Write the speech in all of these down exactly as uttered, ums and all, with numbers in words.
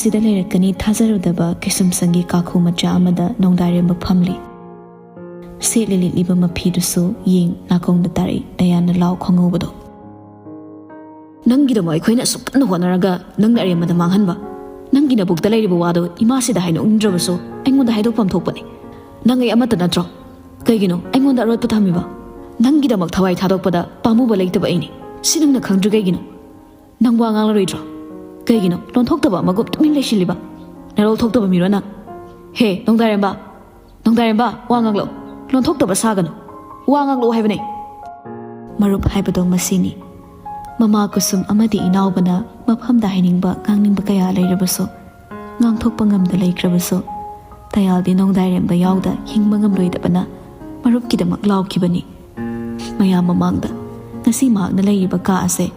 ꯁꯤꯗ ꯂꯩꯔꯛꯀꯅꯤ ꯊꯥꯖꯔꯨꯗꯕ ꯀꯩꯁꯨꯝꯁꯪꯒꯤ ꯀꯥꯈꯨ ꯃꯆꯥ ꯑꯃꯗ ꯅꯣꯡꯗꯥꯏꯔꯦꯝꯕ ꯐꯝꯂꯤ꯫ ꯁꯦꯠꯂꯤ ꯂꯤꯠꯂꯤꯕ ꯃꯐꯤꯗꯨꯁꯨ ꯌꯦꯡ ꯅꯥꯀꯣꯡꯗ ꯇꯥꯔꯛꯏ ꯗꯌꯥꯟꯅ ꯂꯥꯎ ꯈꯣꯡꯍꯧꯕꯗꯣ꯫ "ꯅꯪꯒꯤꯗꯃꯛ ꯑꯩꯈꯣꯏꯅ ꯑꯁꯨꯛ ꯀꯟꯅ ꯍꯣꯠꯅꯔꯒ ꯅꯪꯅ ꯑꯔꯦꯝꯕꯗ ꯃꯥꯡꯍꯟꯕ? ꯅꯪꯒꯤ ꯅꯕꯨꯛꯇ ꯂꯩꯔꯤꯕ ꯋꯥꯗꯣ ꯏꯃꯥꯁꯤꯗ ꯍꯥꯏꯗꯣꯛꯅꯤꯡꯗ꯭ꯔꯕꯁꯨ ꯑꯩꯉꯣꯟꯗ ꯍꯥꯏꯗꯣꯛꯐꯝ ꯊꯣꯛꯄꯅꯤ꯫ ꯅꯪ ꯑꯩ ꯑꯃꯠꯇ ꯅꯠꯇ꯭ꯔꯣ? ꯀꯩꯒꯤꯅꯣ ꯑꯩꯉꯣꯟꯗ ꯑꯔꯣꯠꯄ ꯊꯝꯃꯤꯕ? ꯅꯪꯒꯤꯗꯃꯛ ꯊꯋꯥꯏ ꯊꯥꯗꯣꯛꯄꯗ ꯄꯥꯝꯃꯨꯕ ꯂꯩꯇꯕ ꯑꯩꯅꯤ꯫ ꯁꯤ ꯅꯪꯅ ꯈꯪꯗ꯭ꯔꯤ ꯀꯩꯒꯤꯅꯣ? ꯅꯪ ꯋꯥ ꯉꯥꯡꯂꯔꯣꯏꯗ꯭ꯔꯣ? ꯀꯩꯒꯤꯅꯣ ꯂꯣꯟꯊꯣꯛꯇꯕ ꯑꯃꯒꯨꯝ ꯇꯨꯃꯤꯟ ꯂꯩꯁꯤꯜꯂꯤꯕ? ꯅꯔꯣꯜ ꯊꯣꯛꯇꯕ ꯃꯤꯔꯣ ꯅꯪ? ꯍꯦ, ꯅꯣꯡꯗꯥꯏꯔꯦꯝꯕ! ꯅꯣꯡꯗꯥꯏꯔꯦꯝꯕ, ꯋꯥ ꯉꯥꯡꯂꯛꯑꯣ꯫ ꯂꯣꯟꯊꯣꯛꯇꯕ ꯁꯥꯒꯅꯨ꯫ ꯋꯥ ꯉꯥꯡꯂꯛꯑꯣ ꯍꯥꯏꯕꯅꯦ!" ꯃꯔꯨꯞ ꯍꯥꯏꯕꯗꯣ ꯃꯁꯤꯅꯤ꯫ ꯃꯃꯥ ꯀꯨꯁꯨꯝ ꯑꯃꯗꯤ ꯏꯅꯥꯎꯕꯅ ꯃꯐꯝꯗ ꯍꯥꯏꯅꯤꯡꯕ, ꯉꯥꯡꯅꯤꯡꯕ ꯀꯌꯥ ꯂꯩꯔꯕꯁꯨ, ꯉꯥꯡꯊꯣꯛꯄ ꯉꯝꯗ ꯂꯩꯈ꯭ꯔꯕꯁꯨ, ꯇꯌꯥꯜꯗꯤ ꯅꯣꯡꯗꯥꯏꯔꯦꯝꯕ ꯌꯥꯎꯗ ꯍꯤꯡꯕ ꯉꯝꯂꯣꯏꯗꯕꯅ ꯃꯔꯨꯞꯀꯤꯗꯃꯛ ꯂꯥꯎꯈꯤꯕꯅꯤ꯫ ꯃꯌꯥꯝ ꯃꯃꯥꯡꯗ ꯉꯁꯤ ꯃꯍꯥꯛꯅ ꯂꯩꯔꯤꯕ ꯀꯥ ꯑꯁꯦ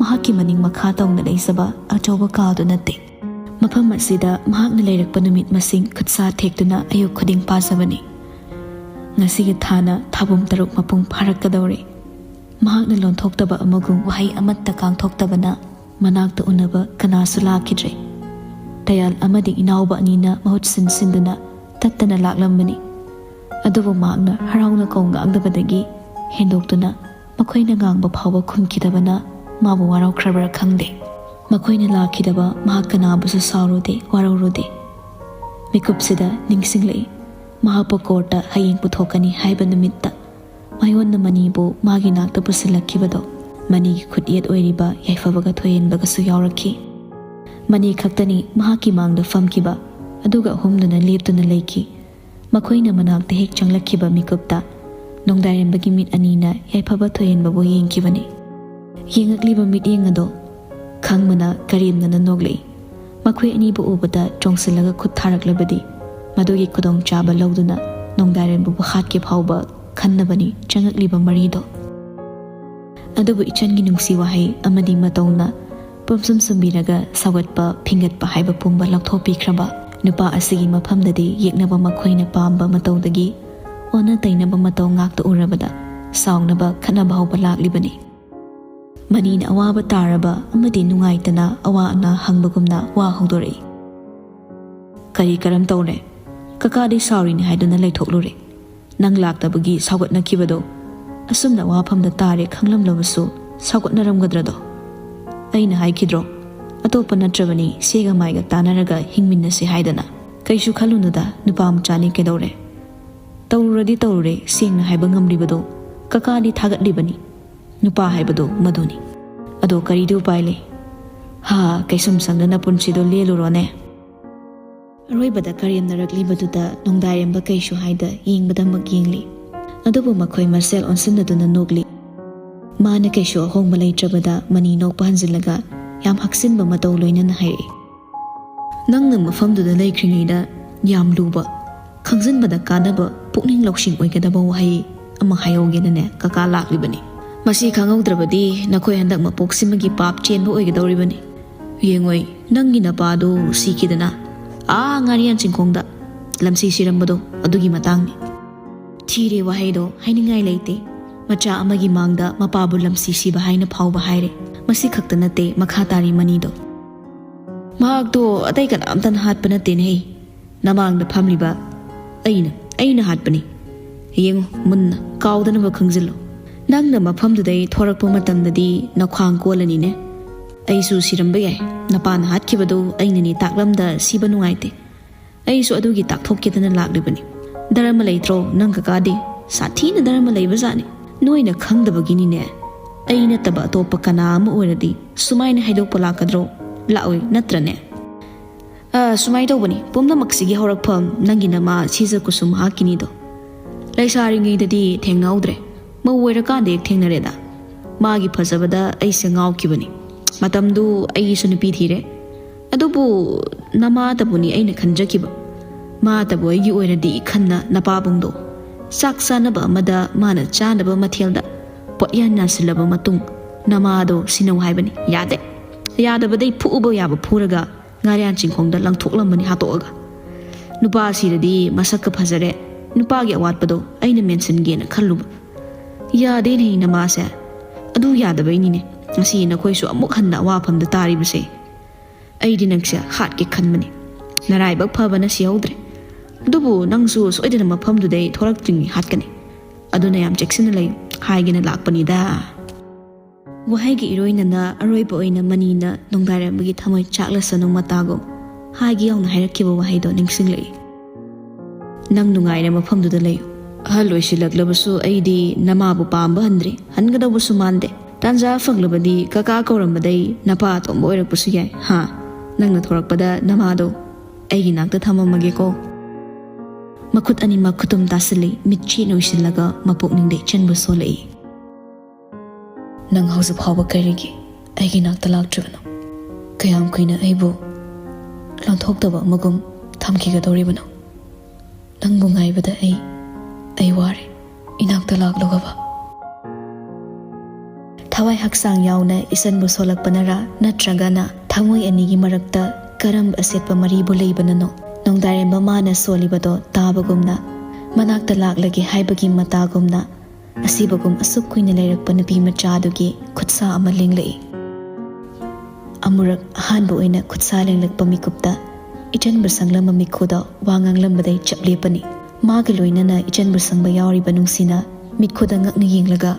ꯃꯍꯥꯛꯀꯤ ꯃꯅꯤꯡ ꯃꯈꯥ ꯇꯧꯅ ꯂꯩꯖꯕ ꯑꯆꯧꯕ ꯀꯥꯗꯨ ꯅꯠꯇꯦ꯫ ꯃꯐꯝ ꯑꯁꯤꯗ ꯃꯍꯥꯛꯅ ꯂꯩꯔꯛꯄ ꯅꯨꯃꯤꯠ ꯃꯁꯤꯡ ꯈꯨꯠꯁꯥ ꯊꯦꯛꯇꯨꯅ ꯑꯌꯨꯛ ꯈꯨꯗꯤꯡ ꯄꯥꯖꯕꯅꯤ꯫ ꯉꯁꯤꯒꯤ ꯊꯥꯅ ꯊꯥꯕꯨꯝ ꯇꯔꯨꯛ ꯃꯄꯨꯡ ꯐꯥꯔꯛꯀꯗꯧꯔꯦ꯫ ꯃꯍꯥꯛꯅ ꯂꯣꯟꯊꯣꯛꯇꯕ ꯑꯃꯒꯨꯝ ꯋꯥꯍꯩ ꯑꯃꯠꯇ ꯀꯥꯡꯊꯣꯛꯇꯕꯅ ꯃꯅꯥꯛꯇ ꯎꯅꯕ ꯀꯅꯥꯁꯨ ꯂꯥꯛꯈꯤꯗ꯭ꯔꯦ꯫ ꯇꯌꯥꯜ ꯑꯃꯗꯤ ꯏꯅꯥꯎꯕ ꯑꯅꯤꯅ ꯃꯍꯨꯠ ꯁꯤꯟ ꯁꯤꯟꯗꯨꯅ ꯇꯠꯇꯅ ꯂꯥꯛꯂꯝꯕꯅꯤ꯫ ꯑꯗꯨꯕꯨ ꯃꯍꯥꯛꯅ ꯍꯔꯥꯎꯅ ꯀꯧ ꯉꯥꯡꯗꯕꯗꯒꯤ ꯍꯦꯟꯗꯣꯛꯇꯨꯅ ꯃꯈꯣꯏꯅ ꯉꯥꯡꯕ ꯐꯥꯎꯕ ꯈꯨꯝꯈꯤꯗꯕꯅ ꯃꯥꯕꯨ ꯋꯥꯔꯧꯈ꯭ꯔꯕ꯭ꯔꯥ ꯈꯪꯗꯦ꯫ ꯃꯈꯣꯏꯅ ꯂꯥꯛꯈꯤꯗꯕ ꯃꯍꯥꯛ ꯀꯅꯥꯕꯨꯁꯨ ꯁꯥꯎꯔꯨꯗꯦ, ꯋꯥꯔꯧꯔꯨꯗꯦ꯫ ꯃꯤꯀꯨꯞꯁꯤꯗ ꯅꯤꯡꯁꯤꯡꯂꯛꯏ, ꯃꯍꯥꯛꯄꯨ ꯀꯣꯔꯠꯇ ꯍꯌꯦꯡ ꯄꯨꯊꯣꯛꯀꯅꯤ ꯍꯥꯏꯕ ꯅꯨꯃꯤꯠꯇ ꯃꯌꯣꯟꯅ ꯃꯅꯤꯕꯨ ꯃꯥꯒꯤ ꯅꯥꯛꯇ ꯄꯨꯁꯤꯜꯂꯛꯈꯤꯕꯗꯣ꯫ ꯃꯅꯤꯒꯤ ꯈꯨꯠꯌꯦꯠ ꯑꯣꯏꯔꯤꯕ ꯌꯥꯏꯐꯕꯒ ꯊꯣꯏꯍꯦꯟꯕꯒꯁꯨ ꯌꯥꯎꯔꯛꯈꯤ꯫ ꯃꯅꯤ ꯈꯛꯇꯅꯤ ꯃꯍꯥꯛꯀꯤ ꯃꯥꯡꯗ ꯐꯝꯈꯤꯕ, ꯑꯗꯨꯒ ꯍꯨꯝꯗꯨꯅ ꯂꯦꯞꯇꯨꯅ ꯂꯩꯈꯤ꯫ ꯃꯈꯣꯏꯅ ꯃꯅꯥꯛꯇ ꯍꯦꯛ ꯆꯪꯂꯛꯈꯤꯕ ꯃꯤꯀꯨꯞꯇ ꯅꯣꯡꯗꯥꯏꯔꯦꯝꯕꯒꯤ ꯃꯤꯠ ꯑꯅꯤꯅ ꯌꯥꯏꯐꯕ ꯊꯣꯏꯍꯦꯟꯕꯕꯨ ꯌꯦꯡꯈꯤꯕꯅꯤ꯫ ꯌꯦꯡꯉꯛꯂꯤꯕ ꯃꯤꯠꯌꯦꯡ ꯑꯗꯣ ꯈꯪꯕꯅ ꯀꯔꯦꯝꯅꯅ ꯅꯣꯛꯂꯛꯏ꯫ ꯃꯈꯣꯏ ꯑꯅꯤꯕꯨ ꯎꯕꯗ ꯆꯣꯡꯁꯤꯜꯂꯒ ꯈꯨꯠ ꯊꯥꯔꯛꯂꯕꯗꯤ ꯃꯗꯨꯒꯤ ꯈꯨꯗꯣꯡꯆꯥꯕ ꯂꯧꯗꯨꯅ ꯅꯣꯡꯗꯥꯏꯔꯦꯝꯕꯕꯨ ꯍꯥꯠꯀꯦ ꯐꯥꯎꯕ ꯈꯟꯅꯕꯅꯤ ꯆꯪꯉꯛꯂꯤꯕ ꯃꯔꯤꯗꯣ꯫ ꯑꯗꯨꯕꯨ ꯏꯆꯟꯒꯤ ꯅꯨꯡꯁꯤ ꯋꯥꯍꯩ ꯑꯃꯗꯤ ꯃꯇꯧꯅ ꯄꯨꯝꯁꯨꯝ ꯁꯨꯝꯕꯤꯔꯒ ꯁꯧꯒꯠꯄ, ꯐꯤꯡꯒꯠꯄ ꯍꯥꯏꯕ ꯄꯨꯝꯕ ꯂꯧꯊꯣꯛꯄꯤꯈ꯭ꯔꯕ꯫ ꯅꯨꯄꯥ ꯑꯁꯤꯒꯤ ꯃꯐꯝꯗꯗꯤ ꯌꯦꯛꯅꯕ ꯃꯈꯣꯏꯅ ꯄꯥꯝꯕ ꯃꯇꯧꯗꯒꯤ ꯑꯣꯟꯅ ꯇꯩꯅꯕ ꯃꯇꯧ ꯉꯥꯛꯇ ꯎꯔꯕꯗ ꯁꯥꯎꯅꯕ, ꯈꯠꯅꯕ ꯍꯧꯕ ꯂꯥꯛꯂꯤꯕꯅꯤ꯫ ꯃꯅꯤꯅ ꯑꯋꯥꯕ ꯇꯥꯔꯕ ꯑꯃꯗꯤ ꯅꯨꯡꯉꯥꯏꯇꯅ ꯑꯋꯥ ꯑꯅꯥ ꯍꯪꯕꯒꯨꯝꯅ ꯋꯥ ꯍꯧꯗꯣꯔꯛꯏ꯫ "ꯀꯔꯤ ꯀꯔꯝ ꯇꯧꯔꯦ? ꯀꯀꯥꯗꯤ ꯁꯥꯎꯔꯤꯅꯤ ꯍꯥꯏꯗꯨꯅ ꯂꯩꯊꯣꯛꯂꯨꯔꯦ꯫ ꯅꯪ ꯂꯥꯛꯇꯕꯒꯤ ꯁꯥꯎꯒꯠꯅꯈꯤꯕꯗꯣ ꯑꯁꯨꯝꯅ ꯋꯥꯐꯝꯗ ꯇꯥꯔꯦ ꯈꯪꯂꯝꯂꯕꯁꯨ ꯁꯥꯎꯒꯠꯅꯔꯝꯒꯗ꯭ꯔꯗꯣ?" "ꯑꯩꯅ ꯍꯥꯏꯈꯤꯗ꯭ꯔꯣ? ꯑꯇꯣꯞꯄ ꯅꯠꯇ꯭ꯔꯕꯅꯤ, ꯁꯦꯒ ꯃꯥꯏꯒ ꯇꯥꯟꯅꯔꯒ ꯍꯤꯡꯃꯤꯟꯅꯁꯤ ꯍꯥꯏꯗꯅ꯫ ꯀꯩꯁꯨ ꯈꯜꯂꯨꯅꯨꯗ, ꯅꯨꯄꯥ ꯃꯆꯥꯅꯤ ꯀꯩꯗꯧꯔꯦ? ꯇꯧꯔꯨꯔꯗꯤ ꯇꯧꯔꯨꯔꯦ, ꯁꯦꯡꯅ ꯍꯥꯏꯕ ꯉꯝꯂꯤꯕꯗꯣ ꯀꯀꯥꯗꯤ ꯊꯥꯒꯠꯂꯤꯕꯅꯤ꯫ ꯅꯨꯄꯥ ꯍꯥꯏꯕꯗꯣ ꯃꯗꯨꯅꯤ꯫ ꯑꯗꯣ ꯀꯔꯤꯗꯤ ꯎꯄꯥꯏ ꯂꯩ? ꯍꯥ, ꯀꯩꯁꯨꯝ ꯁꯪꯗꯅ ꯄꯨꯟꯁꯤꯗꯣ ꯂꯦꯜꯂꯨꯔꯣꯅꯦ?" ꯑꯔꯣꯏꯕꯗ ꯀꯔꯦꯝꯅꯔꯛꯂꯤꯕꯗꯨꯗ ꯅꯣꯡꯗꯥꯏꯔꯦꯝꯕ ꯀꯩꯁꯨ ꯍꯥꯏꯗ ꯌꯦꯡꯕꯗꯃꯛ ꯌꯦꯡꯂꯤ꯫ ꯑꯗꯨꯕꯨ ꯃꯈꯣꯏ ꯃꯁꯦꯜ ꯑꯣꯟꯁꯤꯟꯅꯗꯨꯅ ꯅꯣꯛꯂꯤ꯫ ꯃꯥꯅ ꯀꯩꯁꯨ ꯑꯍꯣꯡꯕ ꯂꯩꯇ꯭ꯔꯕꯗ ꯃꯅꯤ ꯅꯣꯛꯄ ꯍꯟꯖꯤꯜꯂꯒ ꯌꯥꯝ ꯍꯛꯆꯤꯟꯕ ꯃꯇꯧ ꯂꯣꯏꯅꯅ ꯍꯥꯏꯔꯛꯏ꯫ "ꯅꯪꯅ ꯃꯐꯝꯗꯨꯗ ꯂꯩꯈ꯭ꯔꯤꯉꯩꯗ ꯌꯥꯝ ꯂꯨꯕ, ꯈꯪꯖꯤꯟꯕꯗ ꯀꯥꯟꯅꯕ, ꯄꯨꯛꯅꯤꯡ ꯂꯧꯁꯤꯡ ꯑꯣꯏꯒꯗꯕ ꯋꯥꯍꯩ ꯑꯃ ꯍꯥꯏꯍꯧꯒꯦꯅꯅꯦ ꯀꯀꯥ ꯂꯥꯛꯂꯤꯕꯅꯤ꯫ ꯃꯁꯤ ꯈꯪꯍꯧꯗ꯭ꯔꯕꯗꯤ ꯅꯈꯣꯏ ꯍꯟꯗꯛ ꯃꯄꯣꯛꯁꯤꯃꯒꯤ ꯄꯥꯞ ꯆꯦꯟꯕ ꯑꯣꯏꯒꯗꯧꯔꯤꯕꯅꯤ꯫ ꯌꯦꯡꯉꯣꯏ, ꯅꯪꯒꯤ ꯅꯄꯥꯗꯨ ꯁꯤꯈꯤꯗꯅ ꯑꯥ ꯉꯥꯔꯤꯌꯥꯟ ꯆꯤꯡꯈꯣꯡꯗ ꯂꯝꯁꯤ ꯁꯤꯔꯝꯕꯗꯣ ꯑꯗꯨꯒꯤ ꯃꯇꯥꯡꯅꯤ꯫" ꯊꯤꯔꯦ ꯋꯥꯍꯩꯗꯣ, ꯍꯥꯏꯅꯤꯡꯉꯥꯏ ꯂꯩꯇꯦ꯫ ꯃꯆꯥ ꯑꯃꯒꯤ ꯃꯥꯡꯗ ꯃꯄꯥꯕꯨ ꯂꯝꯁꯤ ꯁꯤꯕ ꯍꯥꯏꯅ ꯐꯥꯎꯕ ꯍꯥꯏꯔꯦ꯫ ꯃꯁꯤ ꯈꯛꯇ ꯅꯠꯇꯦ, ꯃꯈꯥ ꯇꯥꯔꯤ ꯃꯅꯤꯗꯣ꯫ "ꯃꯍꯥꯛꯇꯣ ꯑꯇꯩ ꯀꯅꯥꯝꯇꯅ ꯍꯥꯠꯄ ꯅꯠꯇꯦꯅꯦꯍꯦ꯫ ꯅꯃꯥꯡꯗ ꯐꯝꯂꯤꯕ ꯑꯩꯅ, ꯑꯩꯅ ꯍꯥꯠꯄꯅꯤ꯫ ꯌꯦꯡꯉꯨ ꯃꯨꯟꯅ, ꯀꯥꯎꯗꯅꯕ ꯈꯪꯖꯤꯜꯂꯨ꯫ ꯅꯪꯅ ꯃꯐꯝꯗꯨꯗꯩ ꯊꯣꯔꯛꯄ ꯃꯇꯝꯗꯗꯤ ꯅꯈ꯭ꯋꯥꯡ ꯀꯣꯜꯂꯅꯤꯅꯦ꯫ ꯑꯩꯁꯨ ꯁꯤꯔꯝꯕ ꯌꯥꯏ꯫ ꯅꯄꯥꯅ ꯍꯥꯠꯈꯤꯕꯗꯨ ꯑꯩꯅꯅꯤ ꯇꯥꯛꯂꯝꯗ ꯁꯤꯕ ꯅꯨꯡꯉꯥꯏꯇꯦ꯫ ꯑꯩꯁꯨ ꯑꯗꯨꯒꯤ ꯇꯥꯛꯊꯣꯛꯀꯦꯗꯅ ꯂꯥꯛꯂꯤꯕꯅꯤ꯫ ꯙꯔꯃ ꯂꯩꯇ꯭ꯔꯣ ꯅꯪ ꯀꯀꯥꯗꯤ? ꯁꯥꯊꯤꯅ ꯙꯔꯃ ꯂꯩꯕꯖꯥꯠꯅꯤ꯫ ꯅꯣꯏꯅ ꯈꯪꯗꯕꯒꯤꯅꯤꯅꯦ꯫ ꯑꯩ ꯅꯠꯇꯕ ꯑꯇꯣꯞꯄ ꯀꯅꯥ ꯑꯃ ꯑꯣꯏꯔꯗꯤ ꯁꯨꯃꯥꯏꯅ ꯍꯥꯏꯗꯣꯛꯄ ꯂꯥꯛꯀꯗ꯭ꯔꯣ? ꯂꯥꯛꯑꯣꯏ, ꯅꯠꯇ꯭ꯔꯅꯦ?" "ꯑ, ꯁꯨꯃꯥꯏꯅ ꯇꯧꯕꯅꯤ, ꯄꯨꯝꯅꯃꯛꯁꯤꯒꯤ ꯍꯧꯔꯛꯐꯝ ꯅꯪꯒꯤ ꯅꯃꯥ ꯁꯤꯖ ꯀꯨꯁꯨꯝ ꯃꯍꯥꯛꯀꯤꯅꯤꯗꯣ꯫ ꯂꯩꯁꯥꯔꯤꯉꯩꯗꯗꯤ ꯊꯦꯡꯅꯍꯧꯗ꯭ꯔꯦ, ꯃꯧ ꯑꯣꯏꯔꯀꯥꯟꯗ ꯍꯦꯛ ꯊꯦꯡꯅꯔꯦꯗ꯫ ꯃꯥꯒꯤ ꯐꯖꯕꯗ ꯑꯩꯁꯦ ꯉꯥꯎꯈꯤꯕꯅꯤ꯫ ꯃꯇꯝꯗꯨ ꯑꯩꯒꯤꯁꯨ ꯅꯨꯄꯤ ꯊꯤꯔꯦ꯫ ꯑꯗꯨꯕꯨ ꯅꯃꯥꯇꯕꯨꯅꯤ ꯑꯩꯅ ꯈꯟꯖꯈꯤꯕ꯫ ꯃꯥꯇꯕꯨ ꯑꯩꯒꯤ ꯑꯣꯏꯔꯗꯤ ꯈꯟꯅ ꯅꯄꯥꯕꯨꯡꯗꯣ ꯆꯥꯛ ꯆꯥꯅꯕ ꯑꯃꯗ ꯃꯥꯅ ꯆꯥꯅꯕ ꯃꯊꯦꯜꯗ ꯄꯣꯠꯌꯥꯟ ꯌꯥꯟꯁꯤꯜꯂꯕ ꯃꯇꯨꯡ ꯅꯃꯥꯗꯣ ꯁꯤꯟꯅꯧ ꯍꯥꯏꯕꯅꯤ꯫ ꯌꯥꯗꯦ꯫ ꯌꯥꯗꯕꯗꯩ ꯐꯨꯕ ꯌꯥꯕ ꯐꯨꯔꯒ ꯉꯥꯔꯤꯌꯥꯟ ꯆꯤꯡꯈꯣꯡꯗ ꯂꯪꯊꯣꯛꯂꯝꯕꯅꯤ ꯍꯥꯠꯇꯣꯛꯑꯒ꯫ ꯅꯨꯄꯥ ꯁꯤꯔꯗꯤ ꯃꯁꯛꯀ ꯐꯖꯔꯦ, ꯅꯨꯄꯥꯒꯤ ꯑꯋꯥꯠꯄꯗꯣ ꯑꯩꯅ ꯃꯦꯟꯁꯤꯟꯒꯦꯅ ꯈꯜꯂꯨꯕ꯫ ꯌꯥꯗꯦꯅꯦ ꯅꯃꯥꯁꯦ꯫ ꯑꯗꯨ ꯌꯥꯗꯕꯩꯅꯤꯅꯦ ꯉꯁꯤ ꯅꯈꯣꯏꯁꯨ ꯑꯃꯨꯛ ꯍꯟꯅ ꯑꯋꯥꯐꯝꯗ ꯇꯥꯔꯤꯕꯁꯦ꯫ ꯑꯩꯗꯤ ꯅꯪꯁꯦ ꯍꯥꯠꯀꯦ ꯈꯟꯕꯅꯤ꯫ ꯅꯔꯥꯏꯕꯛ ꯐꯕꯅ ꯁꯤꯍꯧꯗ꯭ꯔꯦ꯫ ꯑꯗꯨꯕꯨ ꯅꯪꯁꯨ ꯁꯣꯏꯗꯅ ꯃꯐꯝꯗꯨꯗꯩ ꯊꯣꯔꯛꯇ꯭ꯔꯤꯉꯩ ꯍꯥꯠꯀꯅꯤ꯫ ꯑꯗꯨꯅ ꯌꯥꯝ ꯆꯦꯛꯁꯤꯟꯅ ꯂꯩꯌꯨ ꯍꯥꯏꯒꯦꯅ ꯂꯥꯛꯄꯅꯤꯗ꯫ ꯋꯥꯍꯩꯒꯤ ꯏꯔꯣꯏꯅꯅ ꯑꯔꯣꯏꯕ ꯑꯣꯏꯅ ꯃꯅꯤꯅ ꯅꯣꯡꯗꯥꯏꯔꯦꯝꯕꯒꯤ ꯊꯃꯣꯏ ꯆꯥꯛꯂꯁꯅꯨ ꯃꯇꯥꯒꯨꯝ ꯍꯥꯏꯒꯦ ꯌꯥꯎꯅ ꯍꯥꯏꯔꯛꯈꯤꯕ ꯋꯥꯍꯩꯗꯣ ꯅꯤꯡꯁꯤꯡꯂꯛꯏ꯫ "ꯅꯪ ꯅꯨꯡꯉꯥꯏꯔ ꯃꯐꯝꯗꯨꯗ ꯂꯩꯌꯨ꯫ ꯑꯍꯜ ꯑꯣꯏꯁꯤꯜꯂꯛꯂꯕꯁꯨ ꯑꯩꯗꯤ ꯅꯃꯥꯕꯨ ꯄꯥꯝꯕ ꯍꯟꯗ꯭ꯔꯤ, ꯍꯟꯒꯗꯧꯕꯁꯨ ꯃꯥꯟꯗꯦ꯫ ꯇꯥꯟꯖꯥ ꯐꯪꯂꯕꯗꯤ ꯀꯀꯥ ꯀꯧꯔꯝꯕꯗꯩ ꯅꯄꯥ ꯑꯇꯣꯝꯕ ꯑꯣꯏꯔꯛꯄꯁꯨ ꯌꯥꯏ꯫ ꯍꯥ, ꯅꯪꯅ ꯊꯣꯔꯛꯄꯗ ꯅꯃꯥꯗꯣ ꯑꯩꯒꯤ ꯅꯥꯛꯇ ꯊꯝꯃꯝꯃꯒꯦꯀꯣ"꯫ ꯃꯈꯨꯠ ꯑꯅꯤꯃꯛ ꯈꯨꯇꯨꯝ ꯇꯥꯁꯤꯜꯂꯤ, ꯃꯤꯠ ꯆꯦꯠꯅ ꯎꯏꯁꯤꯜꯂꯒ ꯃꯄꯨꯛꯅꯤꯡꯗ ꯏꯆꯟꯕꯨ ꯁꯣꯜꯂꯛꯏ꯫ "ꯅꯪ ꯍꯧꯖꯤꯛ ꯐꯥꯎꯕ ꯀꯔꯤꯒꯤ ꯑꯩꯒꯤ ꯅꯥꯛꯇ ꯂꯥꯛꯇ꯭ꯔꯤꯕꯅꯣ? ꯀꯌꯥꯝ ꯀꯨꯏꯅ ꯑꯩꯕꯨ ꯂꯣꯟꯊꯣꯛꯇꯕ ꯑꯃꯒꯨꯝ ꯊꯝꯈꯤꯒꯗꯧꯔꯤꯕꯅꯣ? ꯅꯪꯕꯨ ꯉꯥꯏꯕꯗ ꯑꯩ, ꯑꯩ ꯋꯥꯔꯦ꯫ ꯏꯅꯥꯛꯇ ꯂꯥꯛꯂꯒꯕ"꯫ ꯊꯋꯥꯏ ꯍꯛꯆꯥꯡ ꯌꯥꯎꯅ ꯏꯆꯟꯕꯨ ꯁꯣꯜꯂꯛꯄꯅꯔꯥ, ꯅꯠꯇ꯭ꯔꯒꯅ ꯊꯃꯣꯏ ꯑꯅꯤꯒꯤ ꯃꯔꯛꯇ ꯀꯔꯝꯕ ꯑꯁꯦꯠꯄ ꯃꯔꯤꯕꯨ ꯂꯩꯕꯅꯅꯣ, ꯅꯣꯡꯗꯥꯏꯔꯦꯝꯕ ꯃꯥꯅ ꯁꯣꯜꯂꯤꯕꯗꯣ ꯇꯥꯕꯒꯨꯝꯅ, ꯃꯅꯥꯛꯇ ꯂꯥꯛꯂꯒꯦ ꯍꯥꯏꯕꯒꯤ ꯃꯇꯥꯒꯨꯝꯅ, ꯑꯁꯤꯕꯒꯨꯝ ꯑꯁꯨꯛ ꯀꯨꯏꯅ ꯂꯩꯔꯛꯄ ꯅꯨꯄꯤ ꯃꯆꯥꯗꯨꯒꯤ ꯈꯨꯠꯁꯥ ꯑꯃ ꯂꯦꯡꯂꯛꯏ꯫ ꯑꯃꯨꯔꯛ ꯑꯍꯥꯟꯕ ꯑꯣꯏꯅ ꯈꯨꯠꯁꯥ ꯂꯦꯡꯂꯛꯄ ꯃꯤꯀꯨꯞꯇ ꯏꯆꯟꯕꯨ ꯁꯪꯂꯝꯕ ꯃꯤꯈꯨꯗꯣ ꯋꯥ ꯉꯥꯡꯂꯝꯕꯗꯩ ꯆꯞ ꯂꯦꯞꯄꯅꯤ꯫ ꯃꯥꯒ ꯂꯣꯏꯅꯅ ꯏꯆꯟꯕꯨ ꯁꯪꯕ ꯌꯥꯎꯔꯤꯕ ꯅꯨꯡꯁꯤꯅ ꯃꯤꯠꯈꯨꯗ ꯉꯛꯅ ꯌꯦꯡꯂꯒ,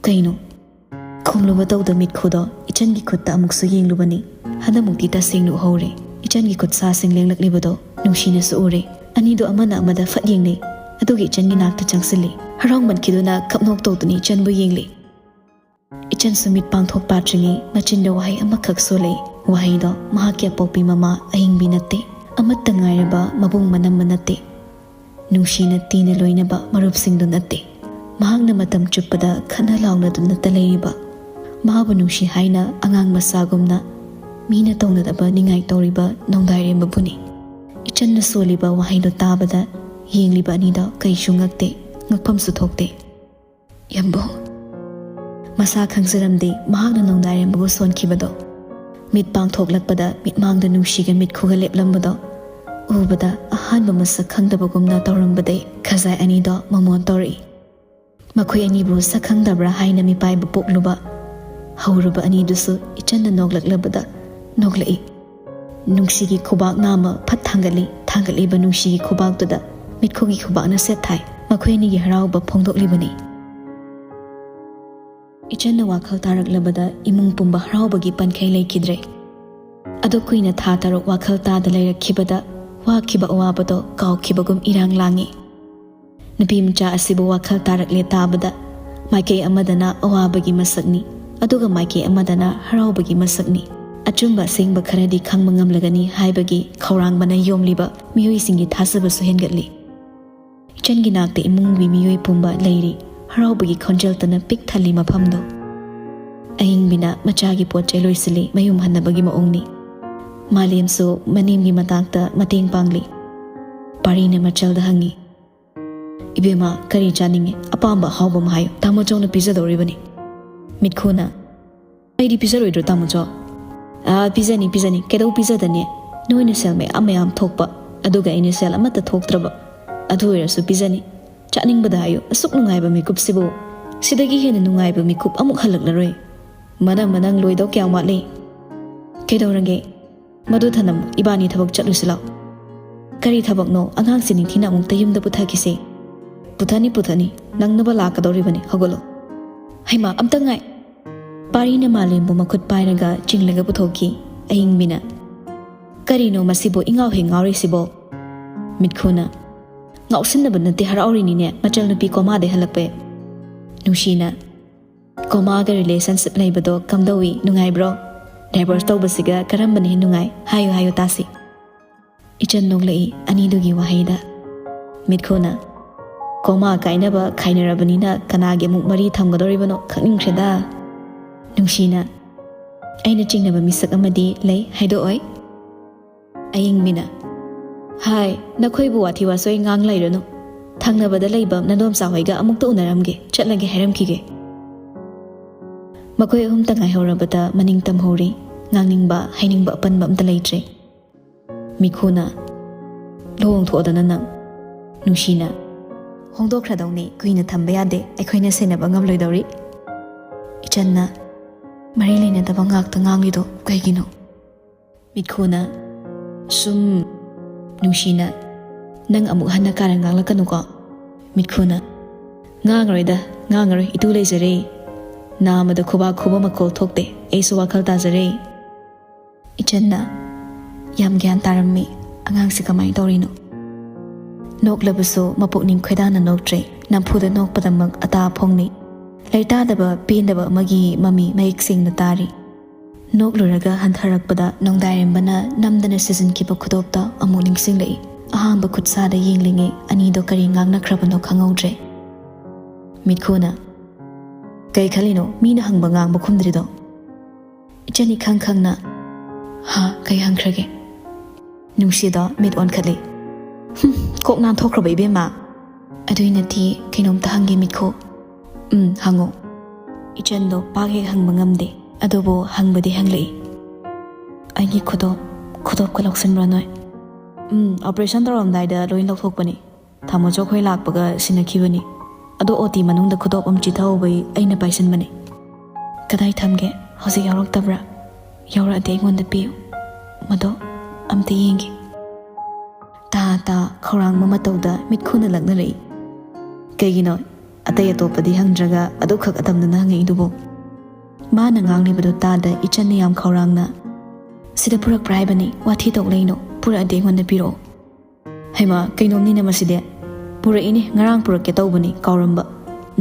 "ꯀꯩꯅꯣ?" ꯈꯨꯝꯂꯨꯕ ꯇꯧꯗ ꯃꯤꯠꯈꯨꯗꯣ ꯏꯆꯟꯒꯤ ꯈꯨꯠꯇ ꯑꯃꯨꯛꯁꯨ ꯌꯦꯡꯂꯨꯕꯅꯤ꯫ ꯍꯟꯗꯛꯃꯨꯛꯇꯤ ꯇꯁꯦꯡꯅ ꯎꯍꯧꯔꯦ꯫ ꯏꯆꯟꯒꯤ ꯈꯨꯠꯁꯥꯁꯤꯡ ꯂꯦꯡꯂꯛꯂꯤꯕꯗꯣ ꯅꯨꯡꯁꯤꯅꯁꯨ ꯎꯔꯦ꯫ ꯑꯅꯤꯗꯣ ꯑꯃꯅ ꯑꯃꯗ ꯐꯠ ꯌꯦꯡꯅꯩ꯫ ꯑꯗꯨꯒ ꯏꯆꯟꯒꯤ ꯅꯥꯛꯇ ꯆꯪꯁꯤꯜꯂꯤ꯫ ꯍꯔꯥꯎꯃꯟꯈꯤꯗꯨꯅ ꯀꯞꯅꯣꯛ ꯇꯧꯗꯨꯅ ꯏꯆꯟꯕꯨ ꯌꯦꯡꯂꯤ꯫ ꯏꯆꯟꯁꯨ ꯃꯤꯠ ꯄꯥꯡꯊꯣꯛ ꯄꯥꯠꯇ꯭ꯔꯤꯉꯩ ꯃꯆꯤꯟꯗ ꯋꯥꯍꯩ ꯑꯃꯈꯛ ꯁꯣꯜꯂꯛꯏ꯫ ꯋꯥꯍꯩꯗꯣ ꯃꯍꯥꯛꯀꯤ ꯑꯄꯣꯛꯄꯤ ꯃꯃꯥ ꯑꯍꯤꯡꯕꯤ ꯅꯠꯇꯦ, ꯑꯃꯠꯇ ꯉꯥꯏꯔꯕ ꯃꯕꯨꯡ ꯃꯅꯝꯃ ꯅꯠꯇꯦ, ꯅꯨꯡꯁꯤꯅ ꯇꯤꯅ ꯂꯣꯏꯅꯕ ꯃꯔꯨꯞꯁꯤꯡꯗꯨ ꯅꯠꯇꯦ꯫ ꯃꯍꯥꯛꯅ ꯃꯇꯝ ꯆꯨꯞꯄꯗ ꯈꯠꯅ ꯂꯥꯎꯅꯗꯨꯅꯇ ꯂꯩꯔꯤꯕ, ꯃꯥꯕꯨ ꯅꯨꯡꯁꯤ ꯍꯥꯏꯅ ꯑꯉꯥꯡ ꯃꯆꯥꯒꯨꯝꯅ ꯃꯤꯅ ꯇꯧꯅꯗꯕ ꯅꯤꯡꯉꯥꯏ ꯇꯧꯔꯤꯕ ꯅꯣꯡꯗꯥꯏꯔꯦꯝꯕꯕꯨꯅꯤ꯫ ꯏꯆꯟꯅ ꯁꯣꯜꯂꯤꯕ ꯋꯥꯍꯩꯗꯣ ꯇꯥꯕꯗ ꯌꯦꯡꯂꯤꯕ ꯑꯅꯤꯗꯣ ꯀꯩꯁꯨ ꯉꯛꯇꯦ, ꯉꯛꯐꯝꯁꯨ ꯊꯣꯛꯇꯦ꯫ "ꯌꯥꯝꯕꯨꯡ!" ꯃꯁꯥ ꯈꯪꯖꯔꯝꯗꯦ ꯃꯍꯥꯛꯅ ꯅꯣꯡꯗꯥꯏꯔꯦꯝꯕꯕꯨ ꯁꯣꯟꯈꯤꯕꯗꯣ꯫ ꯃꯤꯠ ꯄꯥꯡꯊꯣꯛꯂꯛꯄꯗ ꯃꯤꯠꯃꯥꯡꯗ ꯅꯨꯡꯁꯤꯒ ꯃꯤꯠꯈꯨꯒ ꯂꯦꯞꯂꯝꯕꯗꯣ ꯎꯕꯗ ꯑꯍꯥꯟꯕ ꯃꯁꯛ ꯈꯪꯗꯕꯒꯨꯝꯅ ꯇꯧꯔꯝꯕꯗꯩ ꯈꯖꯥꯏ ꯑꯅꯤꯗꯣ ꯃꯃꯣꯟ ꯇꯧꯔꯛꯏ꯫ ꯃꯈꯣꯏ ꯑꯅꯤꯕꯨ ꯁꯛ ꯈꯪꯗꯕ꯭ꯔꯥ ꯍꯥꯏꯅ ꯃꯤꯄꯥꯏꯕ ꯄꯣꯛꯂꯨꯕ ꯍꯧꯔꯨꯕ ꯑꯅꯤꯗꯨꯁꯨ ꯏꯆꯟꯅ ꯅꯣꯛꯂꯛꯂꯕꯗ ꯅꯣꯛꯂꯛꯏ꯫ ꯅꯨꯡꯁꯤꯒꯤ ꯈꯨꯕꯥꯛ ꯅꯥꯝꯃ ꯐꯠ ꯊꯥꯡꯒꯠꯂꯤ꯫ ꯊꯥꯡꯒꯠꯂꯤꯕ ꯅꯨꯡꯁꯤꯒꯤ ꯈꯨꯕꯥꯛꯇꯨꯗ ꯃꯤꯠꯈꯨꯒꯤ ꯈꯨꯕꯥꯛꯅ ꯁꯦꯠ ꯊꯥꯏ꯫ ꯃꯈꯣꯏ ꯑꯅꯤꯒꯤ ꯍꯔꯥꯎꯕ ꯐꯣꯡꯗꯣꯛꯂꯤꯕꯅꯤ꯫ ꯏꯆꯟꯅ ꯋꯥꯈꯜ ꯇꯥꯔꯛꯂꯕꯗ ꯏꯃꯨꯡ ꯄꯨꯝꯕ ꯍꯔꯥꯎꯕꯒꯤ ꯄꯟꯈꯩ ꯂꯩꯈꯤꯗ꯭ꯔꯦ꯫ ꯑꯗꯨ ꯀꯨꯏꯅ ꯊꯥ ꯇꯔꯨꯛ ꯋꯥꯈꯜ ꯇꯥꯗ ꯂꯩꯔꯛꯈꯤꯕꯗ ꯋꯥꯈꯤꯕ ꯑꯋꯥꯕꯗꯣ ꯀꯥꯎꯈꯤꯕꯒꯨꯝ ꯏꯔꯥꯡ ꯂꯥꯡꯉꯤ꯫ ꯅꯨꯄꯤ ꯃꯆꯥ ꯑꯁꯤꯕꯨ ꯋꯥꯈꯜ ꯇꯥꯔꯛꯂꯦ ꯇꯥꯕꯗ ꯃꯥꯏꯀꯩ ꯑꯃꯗꯅ ꯑꯋꯥꯕꯒꯤ ꯃꯁꯛꯅꯤ, ꯑꯗꯨꯒ ꯃꯥꯏꯀꯩ ꯑꯃꯗꯅ ꯍꯔꯥꯎꯕꯒꯤ ꯃꯁꯛꯅꯤ꯫ ꯑꯆꯨꯝꯕ ꯑꯁꯦꯡꯕ ꯈꯔꯗꯤ ꯈꯪꯕ ꯉꯝꯂꯒꯅꯤ ꯍꯥꯏꯕꯒꯤ ꯈꯧꯔꯥꯡꯕꯅ ꯌꯣꯝꯂꯤꯕ ꯃꯤꯑꯣꯏꯁꯤꯡꯒꯤ ꯊꯥꯖꯕꯁꯨ ꯍꯦꯟꯒꯠꯂꯤ꯫ ꯏꯆꯟꯒꯤ ꯅꯥꯛꯇ ꯏꯃꯨꯡꯒꯤ ꯃꯤꯑꯣꯏ ꯄꯨꯝꯕ ꯂꯩꯔꯤ꯫ ꯍꯔꯥꯎꯕꯒꯤ ꯈꯣꯟꯖꯦꯜꯇꯅ ꯄꯤꯛ ꯊꯜꯂꯤ ꯃꯐꯝꯗꯣ꯫ ꯑꯏꯪꯕꯤꯅ ꯃꯆꯥꯒꯤ ꯄꯣꯠ ꯆꯩ ꯂꯣꯏꯁꯤꯜꯂꯤ, ꯃꯌꯨꯝ ꯍꯟꯅꯕꯒꯤ ꯃꯑꯣꯡꯅꯤ꯫ ꯃꯥꯂꯦꯝꯁꯨ ꯃꯅꯦꯝꯒꯤ ꯃꯇꯥꯡꯗ ꯃꯇꯦꯡ ꯄꯥꯡꯂꯤ꯫ ꯄꯥꯔꯤꯅ ꯃꯆꯜꯗ ꯍꯪꯉꯤ, "ꯏꯕꯦꯝꯃ, ꯀꯔꯤ ꯆꯥꯅꯤꯡꯉꯤ? ꯑꯄꯥꯝꯕ ꯑꯍꯥꯎꯕ ꯑꯃ ꯍꯥꯏꯌꯨ, ꯇꯥꯃꯣ ꯆꯧꯅ ꯄꯤꯖꯗꯧꯔꯤꯕꯅꯤ꯫" ꯃꯤꯠꯈꯨꯅ, "ꯑꯩꯗꯤ ꯄꯤꯖꯔꯣꯏꯗ꯭ꯔꯣ ꯇꯥꯃꯣ ꯆꯧ?" "ꯑꯥ, ꯄꯤꯖꯅꯤ, ꯄꯤꯖꯅꯤ, ꯀꯩꯗꯧ ꯄꯤꯖꯗꯅꯤ? ꯅꯣꯏꯅ ꯁꯦꯜ ꯃꯌꯥꯝ ꯃꯌꯥꯝ ꯊꯣꯛꯄ, ꯑꯗꯨꯒ ꯑꯩꯅ ꯁꯦꯜ ꯑꯃꯠꯇ ꯊꯣꯛꯇ꯭ꯔꯕ꯫ ꯑꯗꯨ ꯑꯣꯏꯔꯁꯨ ꯄꯤꯖꯅꯤ꯫ ꯆꯥꯅꯤꯡꯕꯗ ꯍꯥꯏꯌꯨ, ꯑꯁꯨꯛ ꯅꯨꯡꯉꯥꯏꯕ ꯃꯤꯀꯨꯞꯁꯤꯕꯨ꯫ ꯁꯤꯗꯒꯤ ꯍꯦꯟꯅ ꯅꯨꯡꯉꯥꯏꯕ ꯃꯤꯀꯨꯞ ꯑꯃꯨꯛ ꯍꯜꯂꯛꯂꯔꯣꯏ꯫ ꯃꯅꯝ ꯃꯅꯪ ꯂꯣꯏꯗꯧ ꯀꯌꯥꯝ ꯋꯥꯠꯂꯤ?" "ꯀꯩꯗꯧꯔꯒꯦ? ꯃꯗꯨ ꯊꯅꯝ, ꯏꯕꯥꯅꯤ ꯊꯕꯛ ꯆꯠꯂꯨꯁꯤ ꯂꯥꯎ꯫" "ꯀꯔꯤ ꯊꯕꯛꯅꯣ? ꯑꯉꯥꯡꯁꯤ ꯅꯤꯡꯊꯤꯅ ꯑꯃꯨꯛꯇ ꯌꯨꯝꯗ ꯄꯨꯊꯈꯤꯁꯤ꯫" "ꯄꯨꯊꯅꯤ, ꯄꯨꯊꯅꯤ, ꯅꯪꯅꯕ ꯂꯥꯛꯀꯗꯧꯔꯤꯕꯅꯤ, ꯍꯧꯒꯠꯂꯣ꯫" "ꯍꯩꯃꯥ, ꯑꯝꯇ ꯉꯥꯏ꯫" ꯄꯥꯔꯤꯅ ꯃꯥꯂꯦꯝꯕꯨ ꯃꯈꯨꯠ ꯄꯥꯏꯔꯒ ꯆꯤꯡꯂꯒ ꯄꯨꯊꯣꯛꯈꯤ꯫ ꯑꯏꯪꯕꯤꯅ, "ꯀꯔꯤꯅꯣ ꯃꯁꯤꯕꯨ ꯏꯉꯥꯎ ꯍꯦꯛ ꯉꯥꯎꯔꯤꯁꯤꯕꯣ?" ꯃꯤꯠꯈꯨꯅ, "ꯉꯥꯎꯁꯤꯟꯅꯕ ꯅꯠꯇꯦ, ꯍꯔꯥꯎꯔꯤꯅꯤꯅꯦ, ꯃꯆꯜꯅꯨꯄꯤ ꯀꯣꯃꯥꯗꯩ ꯍꯜꯂꯛꯄꯩ꯫" ꯅꯨꯡꯁꯤꯅ, "ꯀꯣꯃꯥꯒ ꯔꯤꯂꯦꯁꯟꯁꯤꯞ ꯂꯩꯕꯗꯣ ꯀꯝꯗꯧꯏ, ꯅꯨꯡꯉꯥꯏꯕ꯭ꯔꯣ? ꯗꯥꯏꯚꯣꯔꯁ ꯇꯧꯕꯁꯤꯒ ꯀꯔꯝꯕꯅ ꯍꯦꯟꯅ ꯅꯨꯡꯉꯥꯏ? ꯍꯥꯏꯌꯨ, ꯍꯥꯏꯌꯨ ꯇꯥꯁꯤ꯫" ꯏꯆꯟ ꯅꯣꯛꯂꯛꯏ ꯑꯅꯤꯗꯨꯒꯤ ꯋꯥꯍꯩꯗ꯫ ꯃꯤꯠꯈꯨꯅ, "ꯀꯣꯃꯥ ꯀꯥꯏꯅꯕ ꯈꯥꯏꯅꯔꯕꯅꯤꯅ ꯀꯅꯥꯒꯤ ꯑꯃꯨꯛ ꯃꯔꯤ ꯊꯝꯒꯗꯧꯔꯤꯕꯅꯣ ꯈꯪꯅꯤꯡꯈ꯭ꯔꯦꯗ꯫" ꯅꯨꯡꯁꯤꯅ, "ꯑꯩꯅ ꯆꯤꯡꯅꯕ ꯃꯤꯁꯛ ꯑꯃꯗꯤ ꯂꯩ, ꯍꯥꯏꯗꯣꯛꯑꯣꯏ?" ꯑꯏꯪꯕꯤꯅ, "ꯍꯥꯏ, ꯅꯈꯣꯏꯕꯨ ꯋꯥꯊꯤ ꯋꯥꯆꯣꯏ ꯉꯥꯡ ꯂꯩꯔꯅꯨ꯫ ꯊꯪꯅꯕꯗ ꯂꯩꯕ ꯅꯗꯣꯝꯆꯥ ꯍꯣꯏꯒ ꯑꯃꯨꯛꯇ ꯎꯅꯔꯝꯒꯦ, ꯆꯠꯂꯒꯦ ꯍꯥꯏꯔꯝꯈꯤꯒꯦ꯫" ꯃꯈꯣꯏ ꯑꯍꯨꯝꯇ ꯉꯥꯏꯍꯧꯔꯕꯗ ꯃꯅꯤꯡ ꯇꯝꯍꯧꯔꯤ꯫ ꯉꯥꯡꯅꯤꯡꯕ, ꯍꯥꯏꯅꯤꯡꯕ ꯑꯄꯟꯕ ꯑꯝꯇ ꯂꯩꯇ꯭ꯔꯦ꯫ ꯃꯤꯠꯈꯨꯅ, "ꯂꯨꯍꯣꯡꯊꯣꯛꯑꯣꯗꯅ ꯅꯪ꯫" ꯅꯨꯡꯁꯤꯅ, "ꯍꯣꯡꯗꯣꯛꯈ꯭ꯔꯗꯧꯅꯤ, ꯀꯨꯏꯅ ꯊꯝꯕ ꯌꯥꯗꯦ, ꯑꯩꯈꯣꯏꯅ ꯁꯦꯟꯅꯕ ꯉꯝꯂꯣꯏꯗꯧꯔꯤ꯫" ꯏꯆꯟꯅ, "ꯃꯔꯤ ꯂꯩꯅꯗꯕ ꯉꯥꯛꯇ ꯉꯥꯡꯂꯤꯗꯣ ꯀꯩꯒꯤꯅꯣ?" ꯃꯤꯠꯈꯨꯅ, ꯁꯨꯝ ꯅꯨꯡꯁꯤꯅ, "ꯅꯪ ꯑꯃꯨꯛ ꯍꯟꯅ ꯀꯥꯔꯟ ꯉꯥꯡꯂꯛꯀꯅꯨꯀꯣ?" ꯃꯤꯠꯈꯨꯅ, "ꯉꯥꯡꯉꯔꯣꯏꯗ, ꯉꯥꯡꯉꯔꯣꯏ, ꯏꯇꯨ ꯂꯩꯖꯔꯦ꯫ ꯅꯥꯃꯗ ꯈꯨꯕꯥꯛ ꯈꯨꯕ ꯃꯈꯣꯜ ꯊꯣꯛꯇꯦ, ꯑꯩꯁꯨ ꯋꯥꯈꯜ ꯇꯥꯖꯔꯦ꯫" ꯏꯆꯟꯅ, "ꯌꯥꯝ ꯒ꯭ꯌꯥꯟ ꯇꯥꯔꯝꯃꯤ, ꯑꯉꯥꯡꯁꯤ ꯀꯃꯥꯏꯅ ꯇꯧꯔꯤꯅꯣ?" ꯅꯣꯛꯂꯕꯁꯨ ꯃꯄꯨꯛꯅꯤꯡ ꯈꯣꯏꯗꯥꯅ ꯅꯣꯛꯇ꯭ꯔꯦ, ꯅꯝꯐꯨꯗ ꯅꯣꯛꯄꯗꯃꯛ ꯑꯇꯥ ꯐꯣꯡꯅꯤ꯫ ꯂꯩꯇꯥꯗꯕ ꯄꯦꯟꯗꯕ ꯑꯃꯒꯤ ꯃꯃꯤ ꯃꯌꯦꯛ ꯁꯦꯡꯅ ꯇꯥꯔꯤ꯫ ꯅꯣꯛꯂꯨꯔꯒ ꯍꯟꯊꯔꯛꯄꯗ ꯅꯣꯡꯗꯥꯏꯔꯦꯝꯕꯅ ꯅꯝꯗꯅ ꯁꯤꯖꯤꯟꯈꯤꯕ ꯈꯨꯗꯣꯞꯇ ꯑꯃꯨꯛ ꯅꯤꯡꯁꯤꯡꯂꯛꯏ꯫ ꯑꯍꯥꯟꯕ ꯈꯨꯠꯁꯥꯗ ꯌꯦꯡꯂꯤꯉꯩ ꯑꯅꯤꯗꯣ ꯀꯔꯤ ꯉꯥꯡꯅꯈ꯭ꯔꯕꯅꯣ ꯈꯪꯍꯧꯗ꯭ꯔꯦ꯫ ꯃꯤꯠꯈꯨꯅ, "ꯀꯩ ꯈꯜꯂꯤꯅꯣ? ꯃꯤꯅ ꯍꯪꯕ ꯉꯥꯡꯕ ꯈꯨꯝꯗ꯭ꯔꯤꯗꯣ?" ꯏꯆꯟ ꯏꯈꯪ ꯈꯪꯅ, "ꯍꯥ, ꯀꯩ ꯍꯪꯈ꯭ꯔꯒꯦ?" ꯅꯨꯡꯁꯤꯗꯣ ꯃꯤꯠ ꯑꯣꯟꯈꯠꯂꯤ꯫ "ꯍꯨꯝ, ꯀꯣꯛ ꯅꯥꯟꯊꯣꯛꯈ꯭ꯔꯕ ꯏꯕꯦꯝꯃ?" "ꯑꯗꯨꯏ ꯅꯠꯇꯦ, ꯀꯩꯅꯣꯝꯇ ꯍꯪꯒꯦ ꯃꯤꯠꯈꯨ꯫" "ꯎꯝ, ꯍꯪꯉꯣ꯫" ꯏꯆꯟꯗꯣ ꯄꯥꯛ ꯍꯦꯛ ꯍꯪꯕ ꯉꯝꯗꯦ, ꯑꯗꯨꯕꯨ ꯍꯪꯕꯗꯤ ꯍꯪꯂꯛꯏ꯫ "ꯑꯩꯒꯤ ꯈꯨꯗꯣꯞ, ꯈꯨꯗꯣꯞꯀ ꯂꯧꯁꯤꯟꯕ꯭ꯔꯣ ꯅꯣꯏ?" "ꯎꯝ, operation ꯇꯧꯔꯝꯗꯥꯏꯗ ꯂꯣꯏ ꯂꯧꯊꯣꯛꯄꯅꯤ꯫ ꯊꯥꯃꯣꯆꯧ ꯈꯣꯏ ꯂꯥꯛꯄꯒ ꯁꯤꯟꯅꯈꯤꯕꯅꯤ꯫ ꯑꯗꯣ OT ꯃꯅꯨꯡꯗ ꯈꯨꯗꯣꯞ ꯑꯃ ꯆꯤꯊꯍꯧꯕꯩ ꯑꯩꯅ ꯄꯥꯏꯁꯟꯕꯅꯤ꯫" "ꯀꯗꯥꯏ ꯊꯝꯒꯦ? ꯍꯧꯖꯤꯛ ꯌꯥꯎꯔꯛꯇꯕ꯭ꯔꯥ? ꯌꯥꯎꯔꯛꯑꯗꯤ ꯑꯩꯉꯣꯟꯗ ꯄꯤꯌꯨ꯫ ꯃꯗꯣ ꯑꯝꯇ ꯌꯦꯡꯒꯦ꯫" ꯇꯥ ꯇꯥ ꯈꯧꯔꯥꯡꯕ ꯃꯇꯧꯗ ꯃꯤꯠꯈꯨꯅ ꯂꯛꯅꯔꯛꯏ꯫ "ꯀꯩꯒꯤꯅꯣ ꯑꯇꯩ ꯑꯇꯣꯞꯄꯗꯤ ꯍꯪꯗ꯭ꯔꯒ ꯑꯗꯨꯈꯛ ꯑꯇꯝꯅꯅ ꯍꯪꯉꯛꯏꯗꯨꯕꯨ?" ꯃꯥꯅ ꯉꯥꯡꯂꯤꯕꯗꯨ ꯇꯥꯗ ꯏꯆꯟꯅ ꯌꯥꯝ ꯈꯧꯔꯥꯡꯅ, "ꯁꯤꯗ ꯄꯨꯔꯛꯄ꯭ꯔꯥ ꯍꯥꯏꯕꯅꯤ, ꯋꯥꯊꯤ ꯇꯧ ꯂꯩꯅꯣ, ꯄꯨꯔꯛꯑꯗꯤ ꯑꯩꯉꯣꯟꯗ ꯄꯤꯔꯛꯑꯣ꯫" "ꯍꯩꯃꯥ, ꯀꯩꯅꯣꯝꯅꯤꯅꯦ ꯃꯁꯤꯗꯤ꯫ ꯄꯨꯔꯛꯏꯅꯦ, ꯉꯔꯥꯡ ꯄꯨꯔꯛꯀꯦ ꯇꯧꯕꯅꯤ, ꯀꯥꯎꯔꯝꯕ꯫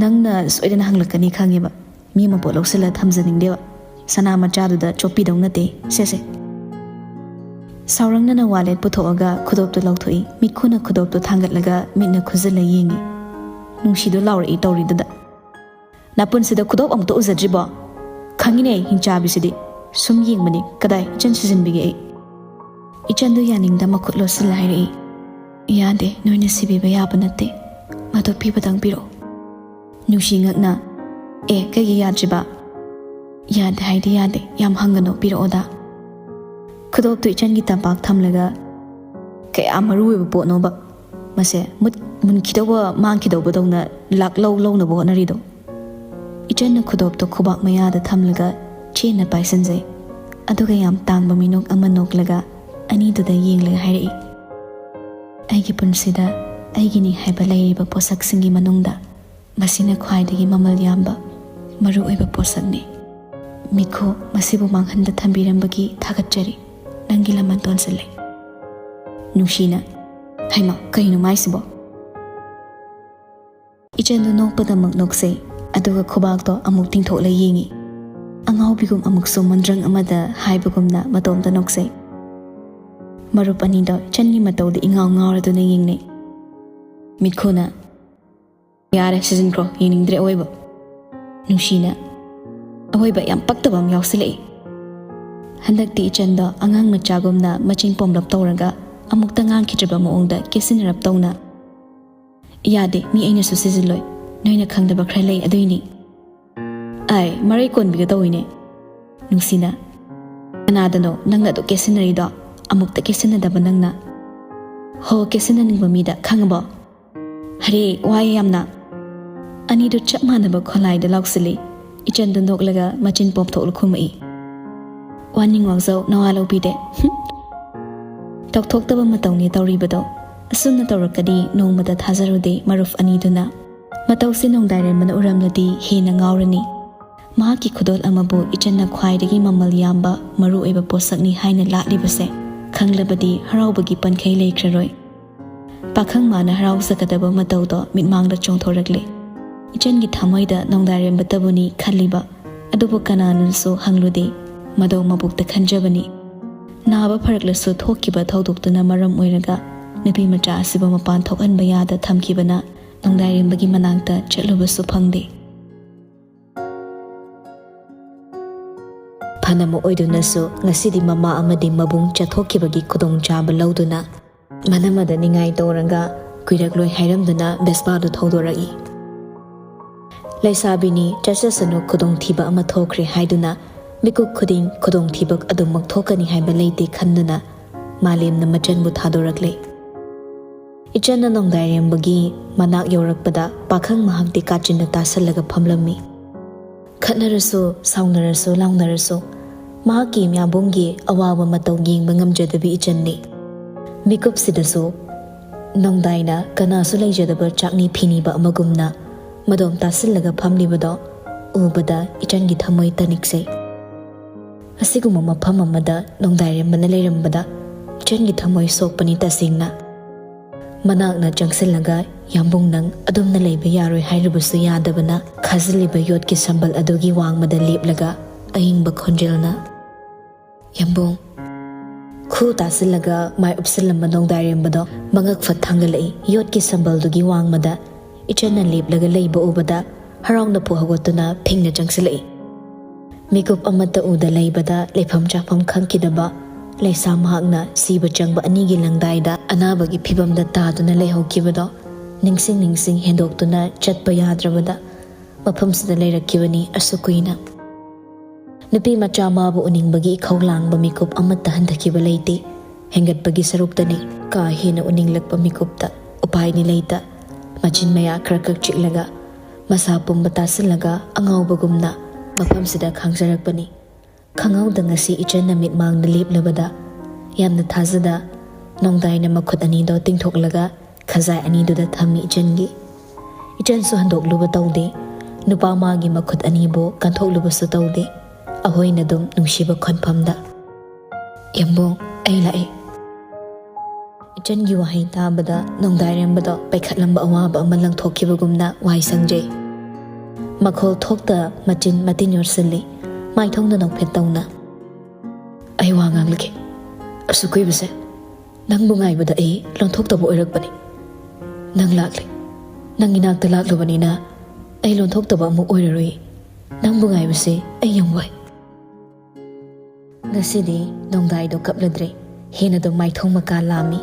ꯅꯪꯅ ꯁꯣꯏꯗꯅ ꯍꯪꯂꯛꯀꯅꯤ ꯈꯪꯉꯦꯕ꯫ ꯃꯤ ꯑꯃ ꯄꯣꯠ ꯂꯧꯁꯤꯜꯂ ꯊꯝꯖꯅꯤꯡꯗꯦꯕ꯫ ꯁꯅꯥ ꯃꯆꯥꯗꯨꯗ ꯆꯣꯞꯄꯤꯗꯧ ꯅꯠꯇꯦ, ꯁꯦ ꯁꯦ꯫" ꯁꯥꯎꯔꯪꯅꯅ wallet ꯄꯨꯊꯣꯛꯑꯒ ꯈꯨꯗꯣꯞꯇꯨ ꯂꯧꯊꯣꯛꯏ꯫ ꯃꯤꯠꯈꯨꯅ ꯈꯨꯗꯣꯞꯇꯨ ꯊꯥꯡꯒꯠꯂꯒ ꯃꯤꯠꯅ ꯈꯨꯖꯤꯜꯂ ꯌꯦꯡꯉꯤ꯫ ꯅꯨꯡꯁꯤꯗꯨ ꯂꯥꯎꯔꯛꯏ ꯇꯧꯔꯤꯗꯨꯗ꯫ "ꯅꯄꯨꯟꯁꯤꯗ ꯈꯨꯗꯣꯞ ꯑꯃꯨꯛꯇ ꯎꯖꯗ꯭ꯔꯤꯕꯣ? ꯈꯪꯉꯤꯅꯦ, ꯍꯤꯡꯆꯥꯕꯤꯁꯤꯗꯤ꯫ ꯁꯨꯝ ꯌꯦꯡꯕꯅꯤ, ꯀꯗꯥꯏ ꯏꯆꯟ ꯁꯤꯖꯤꯟꯕꯤꯒꯦ ꯑꯩ?" ꯏꯆꯟꯗꯨ ꯌꯥꯅꯤꯡꯗ ꯃꯈꯨꯠ ꯂꯣꯠꯁꯤꯜꯂ ꯍꯥꯏꯔꯛꯏ꯫ "ꯌꯥꯗꯦ, ꯅꯣꯏꯅ ꯁꯤꯕꯤꯕ ꯌꯥꯕ ꯅꯠꯇꯦ꯫ ꯃꯗꯨ ꯄꯤꯕꯗꯪ ꯄꯤꯔꯛꯑꯣ꯫" ꯅꯨꯡꯁꯤ ꯉꯛꯅ, "ꯑꯦ, ꯀꯩꯒꯤ ꯌꯥꯗ꯭ꯔꯤꯕ?" "ꯌꯥꯗꯦ ꯍꯥꯏꯗꯤ ꯌꯥꯗꯦ, ꯌꯥꯝ ꯍꯪꯒꯅꯨ, ꯄꯤꯔꯛꯑꯣꯗ꯫" ꯈꯨꯗꯣꯞꯇꯨ ꯏꯆꯟꯒꯤ ꯇꯝꯄꯥꯛ ꯊꯝꯂꯒ, "ꯀꯌꯥ ꯃꯔꯨ ꯑꯣꯏꯕ ꯄꯣꯠꯅꯣꯕ ꯃꯁꯦ? ꯃꯨꯠ-, ꯃꯨꯟꯈꯤꯗꯧꯕ, ꯃꯥꯡꯈꯤꯗꯧꯕꯗꯧꯅ ꯂꯥꯛ ꯂꯧ ꯂꯧꯅꯕ ꯍꯣꯠꯅꯔꯤꯗꯣ?" ꯏꯆꯟꯅ ꯈꯨꯗꯣꯞꯇꯣ ꯈꯨꯕꯥꯛ ꯃꯌꯥꯗ ꯊꯝꯂꯒ ꯆꯦꯟꯅ ꯄꯥꯏꯁꯟꯖꯩ꯫ ꯑꯗꯨꯒ ꯌꯥꯝ ꯇꯥꯡꯕ ꯃꯤꯅꯣꯛ ꯑꯃ ꯅꯣꯛꯂꯒ ꯑꯅꯤꯗꯨꯗ ꯌꯦꯡꯂꯒ ꯍꯥꯏꯔꯛꯏ, "ꯑꯩꯒꯤ ꯄꯨꯟꯁꯤꯗ ꯑꯩꯒꯤꯅꯤ ꯍꯥꯏꯕ ꯂꯩꯔꯤꯕ ꯄꯣꯠꯁꯛꯁꯤꯡꯒꯤ ꯃꯅꯨꯡꯗ ꯃꯁꯤꯅ ꯈ꯭ꯋꯥꯏꯗꯒꯤ ꯃꯃꯜ ꯌꯥꯝꯕ, ꯃꯔꯨ ꯑꯣꯏꯕ ꯄꯣꯠꯁꯛꯅꯤ꯫ ꯃꯤꯈꯨ, ꯃꯁꯤꯕꯨ ꯃꯥꯡꯍꯟꯗ ꯊꯝꯕꯤꯔꯝꯕꯒꯤ ꯊꯥꯒꯠꯆꯔꯤ꯫ ꯅꯪꯒꯤ ꯂꯃꯟ ꯇꯣꯟꯁꯤꯜꯂꯦ꯫" ꯅꯨꯡꯁꯤꯅ, "ꯍꯩꯃꯥ, ꯀꯩꯅꯣ ꯃꯥꯏꯁꯤꯕꯣ?" ꯏꯆꯟꯗꯨ ꯅꯣꯛꯄꯗꯃꯛ ꯅꯣꯛꯆꯩ, ꯑꯗꯨꯒ ꯈꯨꯕꯥꯛꯇꯣ ꯑꯃꯨꯛ ꯇꯤꯡꯊꯣꯛꯂ ꯌꯦꯡꯏ꯫ ꯑꯉꯥꯎꯕꯤꯒꯨꯝ ꯑꯃꯨꯛꯁꯨ ꯃꯟꯗ꯭ꯔꯪ ꯑꯃꯗ ꯍꯥꯏꯕꯒꯨꯝꯅ ꯃꯇꯣꯝꯇ ꯅꯣꯛꯆꯩ꯫ ꯃꯔꯨꯞ ꯑꯅꯤꯗꯣ ꯏꯆꯟꯒꯤ ꯃꯇꯧꯗ ꯏꯉꯥꯎ ꯉꯥꯎꯔꯗꯨꯅ ꯌꯦꯡꯅꯩ꯫ ꯃꯤꯠꯈꯨꯅ, "ꯌꯥꯔꯦ, ꯁꯤꯖꯤꯟꯈ꯭ꯔꯣ, ꯌꯦꯡꯅꯤꯡꯗ꯭ꯔꯦ ꯑꯋꯣꯏꯕ꯫" ꯅꯨꯡꯁꯤꯅ, "ꯑꯋꯣꯏꯕ ꯌꯥꯝ ꯄꯛꯇꯕ ꯑꯃ ꯌꯥꯎꯁꯤꯜꯂꯛꯏ꯫" ꯍꯟꯗꯛꯇꯤ ꯏꯆꯟꯗꯣ ꯑꯉꯥꯡ ꯃꯆꯥꯒꯨꯝꯅ ꯃꯆꯤꯟ ꯄꯣꯝꯂꯞ ꯇꯧꯔꯒ ꯑꯃꯨꯛꯇ ꯉꯥꯡꯈꯤꯗ꯭ꯔꯕ ꯃꯑꯣꯡꯗ ꯀꯦꯁꯤꯟꯅꯔꯞ ꯇꯧꯅ, "ꯌꯥꯗꯦ, ꯃꯤ ꯑꯩꯅꯁꯨ ꯁꯤꯖꯤꯜꯂꯣꯏ꯫ ꯅꯣꯏꯅ ꯈꯪꯗꯕ ꯈꯔ ꯂꯩ ꯑꯗꯨꯏꯅꯤ꯫" "ꯑꯥꯏ, ꯃꯔꯩ ꯀꯣꯟꯕꯤꯒ ꯇꯧꯏꯅꯦ꯫" ꯅꯨꯡꯁꯤꯅ, "ꯀꯅꯥꯗꯅꯣ ꯅꯪꯅ ꯑꯗꯨ ꯀꯦꯁꯤꯟꯅꯔꯤꯗꯣ? ꯑꯃꯨꯛꯇ ꯀꯦꯁꯤꯟꯅꯗꯕ ꯅꯪꯅ꯫" "ꯍꯣ, ꯀꯦꯁꯤꯟꯅꯅꯤꯡꯕ ꯃꯤꯗ, ꯈꯪꯉꯕꯣ?" "ꯍꯔꯦ, ꯋꯥꯏ ꯌꯥꯝꯅ꯫" ꯑꯅꯤꯗꯨ ꯆꯞ ꯃꯥꯟꯅꯕ ꯈꯣꯜꯂꯥꯏꯗ ꯂꯥꯎꯁꯤꯜꯂꯤ꯫ ꯏꯆꯟꯗꯨ ꯅꯣꯛꯂꯒ ꯃꯆꯤꯟ ꯄꯣꯝꯊꯣꯛꯂ ꯈꯨꯝꯃꯛꯏ, "ꯋꯥꯅꯤꯡ ꯋꯥꯡꯖꯧ, ꯅꯋꯥ ꯂꯧꯕꯤꯗꯦ꯫ ꯍꯨꯝ꯫ ꯇꯧꯊꯣꯛꯇꯕ ꯃꯇꯧꯅꯦ ꯇꯧꯔꯤꯕꯗꯣ꯫ ꯑꯁꯨꯝꯅ ꯇꯧꯔꯛꯀꯅꯤ ꯅꯣꯡꯃꯇ ꯊꯥꯖꯔꯨꯗꯦ ꯃꯔꯨꯞ ꯑꯅꯤꯗꯨꯅ꯫ ꯃꯇꯧꯁꯤ ꯅꯣꯡꯗꯥꯏꯔꯦꯝꯕꯅ ꯎꯔꯝꯂꯗꯤ ꯍꯦꯟꯅ ꯉꯥꯎꯔꯅꯤ꯫ ꯃꯍꯥꯛꯀꯤ ꯈꯨꯗꯣꯜ ꯑꯃꯕꯨ ꯏꯆꯟꯅ ꯈ꯭ꯋꯥꯏꯗꯒꯤ ꯃꯃꯜ ꯌꯥꯝꯕ, ꯃꯔꯨ ꯑꯣꯏꯕ ꯄꯣꯠꯁꯛꯅꯤ ꯍꯥꯏꯅ ꯂꯥꯠꯂꯤꯕꯁꯦ ꯈꯪꯂꯕꯗꯤ ꯍꯔꯥꯎꯕꯒꯤ ꯄꯟꯈꯩ ꯂꯩꯈ꯭ꯔꯔꯣꯏ꯫" ꯄꯥꯈꯪ ꯃꯥꯅ ꯍꯔꯥꯎꯖꯒꯗꯕ ꯃꯇꯧꯗꯣ ꯃꯤꯠꯃꯥꯡꯗ ꯆꯣꯡꯊꯣꯔꯛꯂꯦ꯫ ꯏꯆꯟꯒꯤ ꯊꯃꯣꯏꯗ ꯅꯣꯡꯗꯥꯏꯔꯦꯝꯕꯇꯕꯨꯅꯤ ꯈꯜꯂꯤꯕ, ꯑꯗꯨꯕꯨ ꯀꯅꯥꯅꯁꯨ ꯍꯪꯂꯨꯗꯦ꯫ ꯃꯗꯧ ꯃꯕꯨꯛꯇ ꯈꯟꯖꯕꯅꯤ꯫ ꯅꯥꯕ ꯐꯔꯛꯂꯁꯨ ꯊꯣꯛꯈꯤꯕ ꯊꯧꯗꯣꯛꯇꯨꯅ ꯃꯔꯝ ꯑꯣꯏꯔꯒ ꯅꯨꯄꯤ ꯃꯆꯥ ꯑꯁꯤꯕꯨ ꯃꯄꯥꯟ ꯊꯣꯛꯍꯟꯕ ꯌꯥꯗ ꯊꯝꯈꯤꯕꯅ ꯅꯣꯡꯗꯥꯏꯔꯦꯝꯕꯒꯤ ꯃꯅꯥꯛꯇ ꯆꯠꯂꯨꯕꯁꯨ ꯐꯪꯗꯦ꯫ ꯐꯅ ꯑꯣꯏꯗꯨꯅꯁꯨ ꯉꯁꯤꯗꯤ ꯃꯃꯥ ꯑꯃꯗꯤ ꯃꯕꯨꯡ ꯆꯠꯊꯣꯛꯈꯤꯕꯒꯤ ꯈꯨꯗꯣꯡꯆꯥꯕ ꯂꯧꯗꯨꯅ ꯃꯅꯝꯃꯗ ꯅꯤꯡꯉꯥꯏ ꯇꯧꯔꯒ ꯀꯨꯏꯔꯛꯂꯣꯏ ꯍꯥꯏꯔꯝꯗꯨꯅ ꯕꯦꯁꯄꯥꯗꯨ ꯊꯧꯗꯣꯔꯛꯏ꯫ ꯂꯩꯁꯥꯕꯤꯅꯤ, ꯆꯠꯆꯁꯅꯨ, ꯈꯨꯗꯣꯡꯊꯤꯕ ꯑꯃ ꯊꯣꯛꯈ꯭ꯔꯦ ꯍꯥꯏꯗꯨꯅ ꯃꯤꯀꯨꯞ ꯈꯨꯗꯤꯡ ꯈꯨꯗꯣꯡꯊꯤꯕ ꯑꯗꯨꯃꯛ ꯊꯣꯛꯀꯅꯤ ꯍꯥꯏꯕ ꯂꯩꯇꯦ ꯈꯟꯗꯨꯅ ꯃꯥꯂꯦꯝꯅ ꯃꯆꯟꯕꯨ ꯊꯥꯗꯣꯔꯛꯂꯦ꯫ ꯏꯆꯟꯅ ꯅꯣꯡꯗꯥꯏꯔꯦꯝꯕꯒꯤ ꯃꯅꯥꯛ ꯌꯧꯔꯛꯄꯗ ꯄꯥꯈꯪ ꯃꯍꯥꯛꯇꯤ ꯀꯥꯆꯤꯟꯅ ꯇꯥꯁꯜꯂꯒ ꯐꯝꯂꯝꯃꯤ꯫ ꯈꯠꯅꯔꯁꯨ, ꯁꯥꯎꯅꯔꯁꯨ, ꯂꯥꯎꯅꯔꯁꯨ, ꯃꯍꯥꯛꯀꯤ ꯃꯌꯥꯝꯕꯨꯡꯒꯤ ꯑꯋꯥꯕ ꯃꯇꯧ ꯌꯦꯡꯕ ꯉꯝꯖꯗꯕꯤ ꯏꯆꯟꯅꯤ꯫ ꯃꯤꯀꯨꯞꯁꯤꯗꯁꯨ ꯅꯣꯡꯗꯥꯏꯅ ꯀꯅꯥꯁꯨ ꯂꯩꯖꯗꯕ ꯆꯥꯛꯅꯤ ꯐꯤꯅꯤꯕ ꯑꯃꯒꯨꯝꯅ ꯃꯗꯣꯝ ꯇꯥꯁꯤꯜꯂꯒ ꯐꯝꯂꯤꯕꯗꯣ ꯎꯕꯗ ꯏꯆꯟꯒꯤ ꯊꯃꯣꯏ ꯇꯅꯤꯛꯆꯩ꯫ ꯑꯁꯤꯒꯨꯝꯕ ꯃꯐꯝ ꯑꯃꯗ ꯅꯣꯡꯗꯥꯏꯔꯦꯝꯕꯅ ꯂꯩꯔꯝꯕꯗ ꯏꯆꯟꯒꯤ ꯊꯃꯣꯏ ꯁꯣꯛꯄꯅꯤ ꯇꯁꯦꯡꯅ꯫ ꯃꯅꯥꯛꯅ ꯆꯪꯁꯤꯜꯂꯒ, "ꯌꯥꯝꯕꯨꯡ, ꯅꯪ ꯑꯗꯨꯝꯅ ꯂꯩꯕ ꯌꯥꯔꯣꯏ" ꯍꯥꯏꯔꯨꯕꯁꯨ ꯌꯥꯗꯕꯅ, ꯈꯥꯖꯤꯜꯂꯤꯕ ꯌꯣꯠꯀꯤ ꯁꯝꯕꯜ ꯑꯗꯨꯒꯤ ꯋꯥꯡꯃꯗ ꯂꯦꯞꯂꯒ ꯑꯏꯪꯕ ꯈꯣꯟꯖꯦꯜꯅ, "ꯌꯥꯝꯕꯨꯡ"꯫ ꯈꯨ ꯇꯥꯁꯤꯜꯂꯒ ꯃꯥꯏ ꯎꯞꯁꯤꯜꯂꯝꯕ ꯅꯣꯡꯗꯥꯏꯔꯦꯝꯕꯗꯣ ꯃꯉꯛ ꯐꯠ ꯊꯥꯡꯒꯠꯂꯛꯏ꯫ ꯌꯣꯠꯀꯤ ꯁꯝꯕꯜꯗꯨꯒꯤ ꯋꯥꯡꯃꯗ ꯏꯆꯟꯅ ꯂꯦꯞꯂꯒ ꯂꯩꯕ ꯎꯕꯗ ꯍꯔꯥꯎꯅ ꯐꯨ ꯍꯧꯒꯠꯇꯨꯅ ꯐꯤꯡꯅ ꯆꯪꯁꯤꯜꯂꯛꯏ꯫ ꯃꯤꯀꯨꯞ ꯑꯃꯠꯇ ꯎꯗ ꯂꯩꯕꯗ ꯂꯩꯐꯝ ꯆꯥꯐꯝ ꯈꯪꯈꯤꯗꯕ ꯂꯩꯁꯥ ꯃꯍꯥꯛꯅ ꯁꯤꯕ ꯆꯪꯕ ꯑꯅꯤꯒꯤ ꯂꯪꯗꯥꯏꯗ ꯑꯅꯥꯕꯒꯤ ꯐꯤꯕꯝꯗ ꯇꯥꯗꯨꯅ ꯂꯩꯍꯧꯈꯤꯕꯗꯣ ꯅꯤꯡꯁꯤꯡ ꯅꯤꯡꯁꯤꯡ ꯍꯦꯟꯗꯣꯛꯇꯨꯅ ꯆꯠꯄ ꯌꯥꯗ꯭ꯔꯕꯗ ꯃꯐꯝꯁꯤꯗ ꯂꯩꯔꯛꯈꯤꯕꯅꯤ ꯑꯁꯨꯛ ꯀꯨꯏꯅ꯫ ꯅꯨꯄꯤ ꯃꯆꯥ ꯃꯥꯕꯨ ꯎꯅꯤꯡꯕꯒꯤ ꯏꯈꯧ ꯂꯥꯡꯕ ꯃꯤꯀꯨꯞ ꯑꯃꯠꯇ ꯍꯟꯊꯈꯤꯕ ꯂꯩꯇꯦ꯫ ꯍꯦꯟꯒꯠꯄꯒꯤ ꯁꯔꯨꯛꯇꯅꯤ꯫ ꯀꯥ ꯍꯦꯟꯅ ꯎꯅꯤꯡꯂꯛꯄ ꯃꯤꯀꯨꯞꯇ ꯎꯄꯥꯏꯗꯤ ꯂꯩꯇ, ꯃꯆꯤꯟ ꯃꯌꯥ ꯈꯔ ꯈꯛ ꯆꯤꯛꯂꯒ ꯃꯁꯥ ꯄꯨꯝꯕ ꯇꯥꯁꯤꯜꯂꯒ ꯑꯉꯥꯎꯕꯒꯨꯝꯅ ꯃꯐꯝꯁꯤꯗ ꯈꯥꯡꯖꯔꯛꯄꯅꯤ꯫ ꯈꯪꯍꯧꯗ ꯉꯁꯤ ꯏꯆꯟꯅ ꯃꯤꯠꯃꯥꯡꯗ ꯂꯦꯞꯂꯕꯗ ꯌꯥꯝꯅ ꯊꯥꯖꯗ ꯅꯣꯡꯗꯥꯏꯅ ꯃꯈꯨꯠ ꯑꯅꯤꯗꯣ ꯇꯤꯡꯊꯣꯛꯂꯒ ꯈꯖꯥꯏ ꯑꯅꯤꯗꯨꯗ ꯊꯝꯃꯤ ꯏꯆꯟꯒꯤ꯫ ꯏꯆꯟꯁꯨ ꯍꯟꯗꯣꯛꯂꯨꯕ ꯇꯧꯗꯦ꯫ ꯅꯨꯄꯥ ꯃꯥꯒꯤ ꯃꯈꯨꯠ ꯑꯅꯤꯕꯨ ꯀꯟꯊꯣꯛꯂꯨꯕꯁꯨ ꯇꯧꯗꯦ꯫ ꯑꯍꯣꯏꯅ ꯑꯗꯨꯝ ꯅꯨꯡꯁꯤꯕ ꯈꯣꯟꯐꯝꯗ, "ꯌꯥꯝꯕꯨꯡ, ꯑꯩ ꯂꯥꯛꯑꯦ"꯫ ꯏꯆꯟꯒꯤ ꯋꯥꯍꯩ ꯇꯥꯕꯗ ꯅꯣꯡꯗꯥꯏꯔꯦꯝꯕꯗꯣ ꯄꯩꯈꯠꯂꯝꯕ ꯑꯋꯥꯕ ꯑꯃ ꯂꯪꯊꯣꯛꯈꯤꯕꯒꯨꯝꯅ ꯋꯥꯏ ꯁꯪꯖꯩ꯫ ꯃꯈꯣꯜ ꯊꯣꯛꯇ ꯃꯆꯤꯟ ꯃꯇꯤꯟ ꯌꯣꯠꯁꯤꯜꯂꯤ꯫ ꯃꯥꯏꯊꯣꯡꯗ ꯅꯣꯛꯐꯦꯠ ꯇꯧꯅ, "ꯑꯩ ꯋꯥ ꯉꯥꯡꯂꯒꯦ꯫ ꯑꯁꯨꯛ ꯀꯨꯏꯕꯁꯦ ꯅꯪꯕꯨ ꯉꯥꯏꯕꯗ ꯑꯩ ꯂꯣꯟꯊꯣꯛꯇꯕ ꯑꯣꯏꯔꯛꯄꯅꯤ꯫ ꯅꯪ ꯂꯥꯛꯂꯦ꯫ ꯅꯪ ꯏꯅꯥꯛꯇ ꯂꯥꯛꯂꯨꯕꯅꯤꯅ ꯑꯩ ꯂꯣꯟꯊꯣꯛꯇꯕ ꯑꯃꯨꯛ ꯑꯣꯏꯔꯔꯣꯏ꯫ ꯅꯪꯕꯨ ꯉꯥꯏꯕꯁꯦ ꯑꯩ ꯌꯥꯝ ꯋꯥꯏ"꯫ ꯉꯁꯤꯗꯤ ꯅꯣꯡꯗꯥꯏꯗꯣ ꯀꯞꯂꯗ꯭ꯔꯦ꯫ ꯍꯦꯟꯅ ꯑꯗꯨꯝ ꯃꯥꯏꯊꯣꯡ ꯃꯀꯥ ꯂꯥꯝꯃꯤ꯫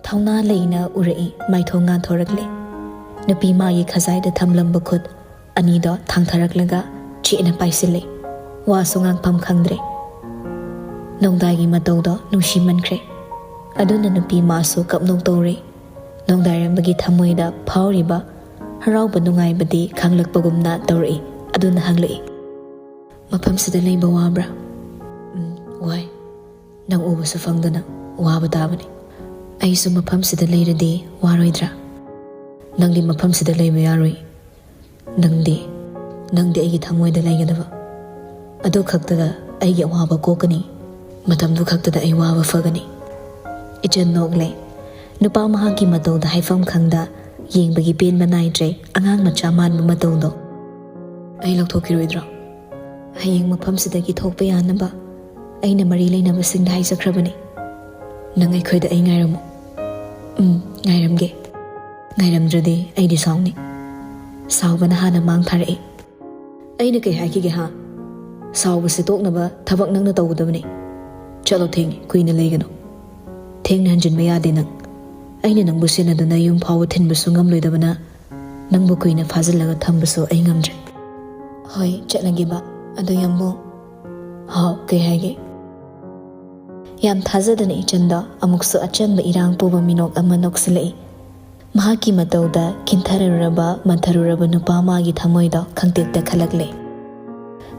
ꯊꯧꯅꯥ ꯂꯩꯅ ꯎꯔꯛꯏ, ꯃꯥꯏꯊꯣꯡ ꯉꯥꯟꯊꯣꯔꯛꯂꯦ꯫ ꯅꯨꯄꯤ ꯃꯥꯒꯤ ꯈꯖꯥꯏꯗ ꯊꯝꯂꯝꯕ ꯈꯨꯠ ꯑꯅꯤꯗꯣ ꯊꯥꯡꯊꯔꯛꯂꯒ ꯆꯦꯠꯅ ꯄꯥꯏꯁꯤꯜꯂꯦ꯫ ꯋꯥꯁꯨ ꯉꯥꯡꯐꯝ ꯈꯪꯗ꯭ꯔꯦ꯫ ꯅꯣꯡꯗꯥꯏꯒꯤ ꯃꯇꯧꯗꯣ ꯅꯨꯡꯁꯤꯃꯟꯈ꯭ꯔꯦ꯫ ꯑꯗꯨꯅ ꯅꯨꯄꯤ ꯃꯥꯁꯨ ꯀꯞꯅꯣꯛ ꯇꯧꯔꯦ꯫ ꯅꯣꯡꯗꯥꯏꯔꯦꯝꯕꯒꯤ ꯊꯃꯣꯏꯗ ꯐꯥꯎꯔꯤꯕ ꯍꯔꯥꯎꯕ ꯅꯨꯡꯉꯥꯏꯕꯗꯤ ꯈꯪꯂꯛꯄꯒꯨꯝꯅ ꯇꯧꯔꯛꯏ꯫ ꯑꯗꯨꯅ ꯍꯪꯂꯛꯏ, "ꯃꯐꯝꯁꯤꯗ ꯂꯩꯕ ꯋꯥꯕ꯭ꯔꯥ?" ꯅꯪ ꯎꯕꯁꯨ ꯐꯪꯗꯅ ꯋꯥꯕ ꯇꯥꯕꯅꯤ꯫ ꯑꯩꯁꯨ ꯃꯐꯝꯁꯤꯗ ꯂꯩꯔꯗꯤ ꯋꯥꯔꯣꯏꯗ꯭ꯔꯥ? ꯅꯪꯗꯤ ꯃꯐꯝꯁꯤꯗ ꯂꯩꯕ ꯌꯥꯔꯣꯏ꯫ ꯅꯪꯗꯤ, ꯅꯪꯗꯤ ꯑꯩꯒꯤ ꯊꯃꯣꯏꯗ ꯂꯩꯒꯗꯕ꯫ ꯑꯗꯨ ꯈꯛꯇꯗ ꯑꯩꯒꯤ ꯑꯋꯥꯕ ꯀꯣꯛꯀꯅꯤ꯫ ꯃꯇꯝꯗꯨ ꯈꯛꯇꯗ ꯑꯩ ꯋꯥꯕ ꯐꯒꯅꯤ꯫ ꯏꯆꯟ ꯅꯣꯛꯂꯦ꯫ ꯅꯨꯄꯥ ꯃꯍꯥꯛꯀꯤ ꯃꯇꯧꯗ ꯍꯥꯏꯐꯝ ꯈꯪꯗ ꯌꯦꯡꯕꯒꯤ ꯄꯦꯟꯕ ꯅꯥꯏꯗ꯭ꯔꯦ, ꯑꯉꯥꯡ ꯃꯆꯥ ꯃꯥꯟꯕ ꯃꯇꯧꯗꯣ꯫ ꯑꯩ ꯂꯧꯊꯣꯛꯈꯤꯔꯣꯏꯗ꯭ꯔꯣ? ꯍꯌꯦꯡ ꯃꯐꯝꯁꯤꯗꯒꯤ ꯊꯣꯛꯄ ꯌꯥꯅꯕ ꯑꯩꯅ ꯃꯔꯤ ꯂꯩꯅꯕꯁꯤꯡꯗ ꯍꯥꯏꯖꯈ꯭ꯔꯕꯅꯤ꯫ ꯅꯪ ꯑꯩꯈꯣꯏꯗ ꯑꯩ ꯉꯥꯏꯔꯝꯃꯨ꯫ ꯎꯝ, ꯉꯥꯏꯔꯝꯒꯦ꯫ ꯉꯥꯏꯔꯝꯗ꯭ꯔꯗꯤ ꯑꯩꯗꯤ ꯁꯥꯎꯅꯤ꯫ ꯁꯥꯎꯕꯅ ꯍꯥꯟꯅ ꯃꯥꯡ ꯊꯥꯔꯛꯏ꯫ ꯑꯩꯅ ꯀꯩ ꯍꯥꯏꯈꯤꯒꯦ ꯍꯥ? ꯁꯥꯎꯕꯁꯦ ꯇꯣꯛꯅꯕ ꯊꯕꯛ ꯅꯪꯅ ꯇꯧꯒꯗꯕꯅꯤ꯫ ꯆꯠꯂꯣ, ꯊꯦꯡꯉꯦ, ꯀꯨꯏꯅ ꯂꯩꯒꯅꯨ꯫ ꯊꯦꯡꯅ ꯍꯟꯖꯤꯟꯕ ꯌꯥꯗꯦ ꯅꯪ꯫ ꯑꯩꯅ ꯅꯪꯕꯨ ꯁꯦꯟꯅꯗꯨꯅ ꯌꯨꯝ ꯐꯥꯎꯕ ꯊꯤꯟꯕꯁꯨ ꯉꯝꯂꯣꯏꯗꯕꯅ ꯅꯪꯕꯨ ꯀꯨꯏꯅ ꯐꯥꯖꯤꯜꯂꯒ ꯊꯝꯕꯁꯨ ꯑꯩ ꯉꯝꯗ꯭ꯔꯦ꯫ ꯍꯣꯏ, ꯆꯠꯂꯒꯦꯕ꯫ ꯑꯗꯣ ꯌꯥꯝꯕꯨꯡ꯫ ꯍꯥꯎ, ꯀꯩ ꯍꯥꯏꯒꯦ? ꯌꯥꯝ ꯊꯥꯖꯗꯅ ꯏꯆꯟꯗꯣ ꯑꯃꯨꯛꯁꯨ ꯑꯆꯝꯕ ꯏꯔꯥꯡ ꯄꯨꯕ ꯃꯤꯅꯣꯛ ꯑꯃ ꯅꯣꯛꯁꯤꯜꯂꯛꯏ꯫ ꯃꯍꯥꯛꯀꯤ ꯃꯇꯧꯗ ꯈꯤꯟꯊꯔꯨꯔꯕ, ꯃꯟꯊꯔꯨꯔꯕ ꯅꯨꯄꯥ ꯃꯥꯒꯤ ꯊꯃꯣꯏꯗꯣ ꯈꯪꯇꯦꯛꯇ ꯈꯜꯂꯛꯂꯦ꯫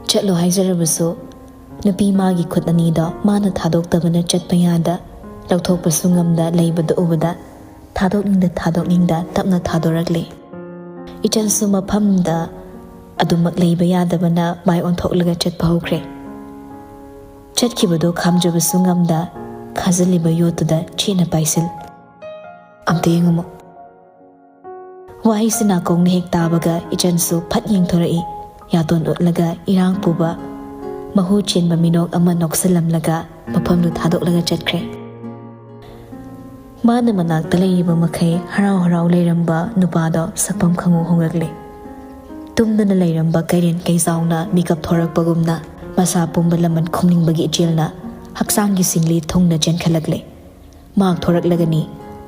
ꯆꯠꯂꯣ ꯍꯥꯏꯖꯔꯕꯁꯨ ꯅꯨꯄꯤ ꯃꯥꯒꯤ ꯈꯨꯠ ꯑꯅꯤꯗꯣ ꯃꯥꯅ ꯊꯥꯗꯣꯛꯇꯕꯅ ꯆꯠꯄ ꯌꯥꯗ, ꯂꯧꯊꯣꯛꯄꯁꯨ ꯉꯝꯗ ꯂꯩꯕꯗꯨ ꯎꯕꯗ ꯊꯥꯗꯣꯛꯅꯤꯡꯗ ꯊꯥꯗꯣꯛꯅꯤꯡꯗ ꯇꯞꯅ ꯊꯥꯗꯣꯔꯛꯂꯦ꯫ ꯏꯆꯟꯁꯨ ꯃꯐꯝꯗ ꯑꯗꯨꯃꯛ ꯂꯩꯕ ꯌꯥꯗꯕꯅ ꯃꯥꯏ ꯑꯣꯟꯊꯣꯛꯂꯒ ꯆꯠꯄ ꯍꯧꯈ꯭ꯔꯦ꯫ ꯆꯠꯈꯤꯕꯗꯨ ꯈꯥꯝꯖꯕꯁꯨ ꯉꯝꯗ ꯈꯥꯖꯤꯜꯂꯤꯕ ꯌꯣꯠꯇꯨꯗ ꯆꯦꯠꯅ ꯄꯥꯏꯁꯤꯜ꯫ ꯑꯝꯇ ꯌꯦꯡꯉꯝꯃꯨ꯫ ꯋꯥꯍꯩꯁꯤ ꯅꯥꯀꯣꯡꯅ ꯍꯦꯛ ꯇꯥꯕꯒ ꯏꯆꯟꯁꯨ ꯐꯠ ꯌꯦꯡꯊꯣꯔꯛꯏ꯫ ꯌꯥꯇꯣꯟ ꯎꯠꯂꯒ ꯏꯔꯥꯡ ꯄꯨꯕ, ꯃꯍꯨ ꯆꯦꯟꯕ ꯃꯤꯅꯣꯛ ꯑꯃ ꯅꯣꯛꯁꯤꯜꯂꯝꯂꯒ ꯃꯐꯝꯗꯨ ꯊꯥꯗꯣꯛꯂꯒ ꯆꯠꯈ꯭ꯔꯦ꯫ ꯃꯥꯅ ꯃꯅꯥꯛꯇ ꯂꯩꯔꯤꯕ ꯃꯈꯩ ꯍꯔꯥꯎ ꯍꯔꯥꯎ ꯂꯩꯔꯝꯕ ꯅꯨꯄꯥꯗꯣ ꯁꯛꯐꯝ ꯈꯪꯍꯧ ꯍꯣꯡꯂꯛꯂꯦ꯫ ꯇꯨꯝꯗꯅ ꯂꯩꯔꯝꯕ ꯀꯩꯔꯦꯟ ꯀꯩꯖꯥꯎꯅ ꯃꯤꯀꯞ ꯊꯣꯔꯛꯄꯒꯨꯝꯅ ꯃꯁꯥ ꯄꯨꯝꯕ ꯂꯃꯟ ꯈꯨꯝꯅꯤꯡꯕꯒꯤ ꯏꯆꯦꯜꯅ ꯍꯛꯆꯥꯡꯒꯤ ꯁꯤꯡꯂꯤ ꯊꯨꯡꯅ ꯆꯦꯟꯈꯠꯂꯛꯂꯦ꯫ ꯃꯍꯥꯛ ꯊꯣꯔꯛꯂꯒꯅꯤ,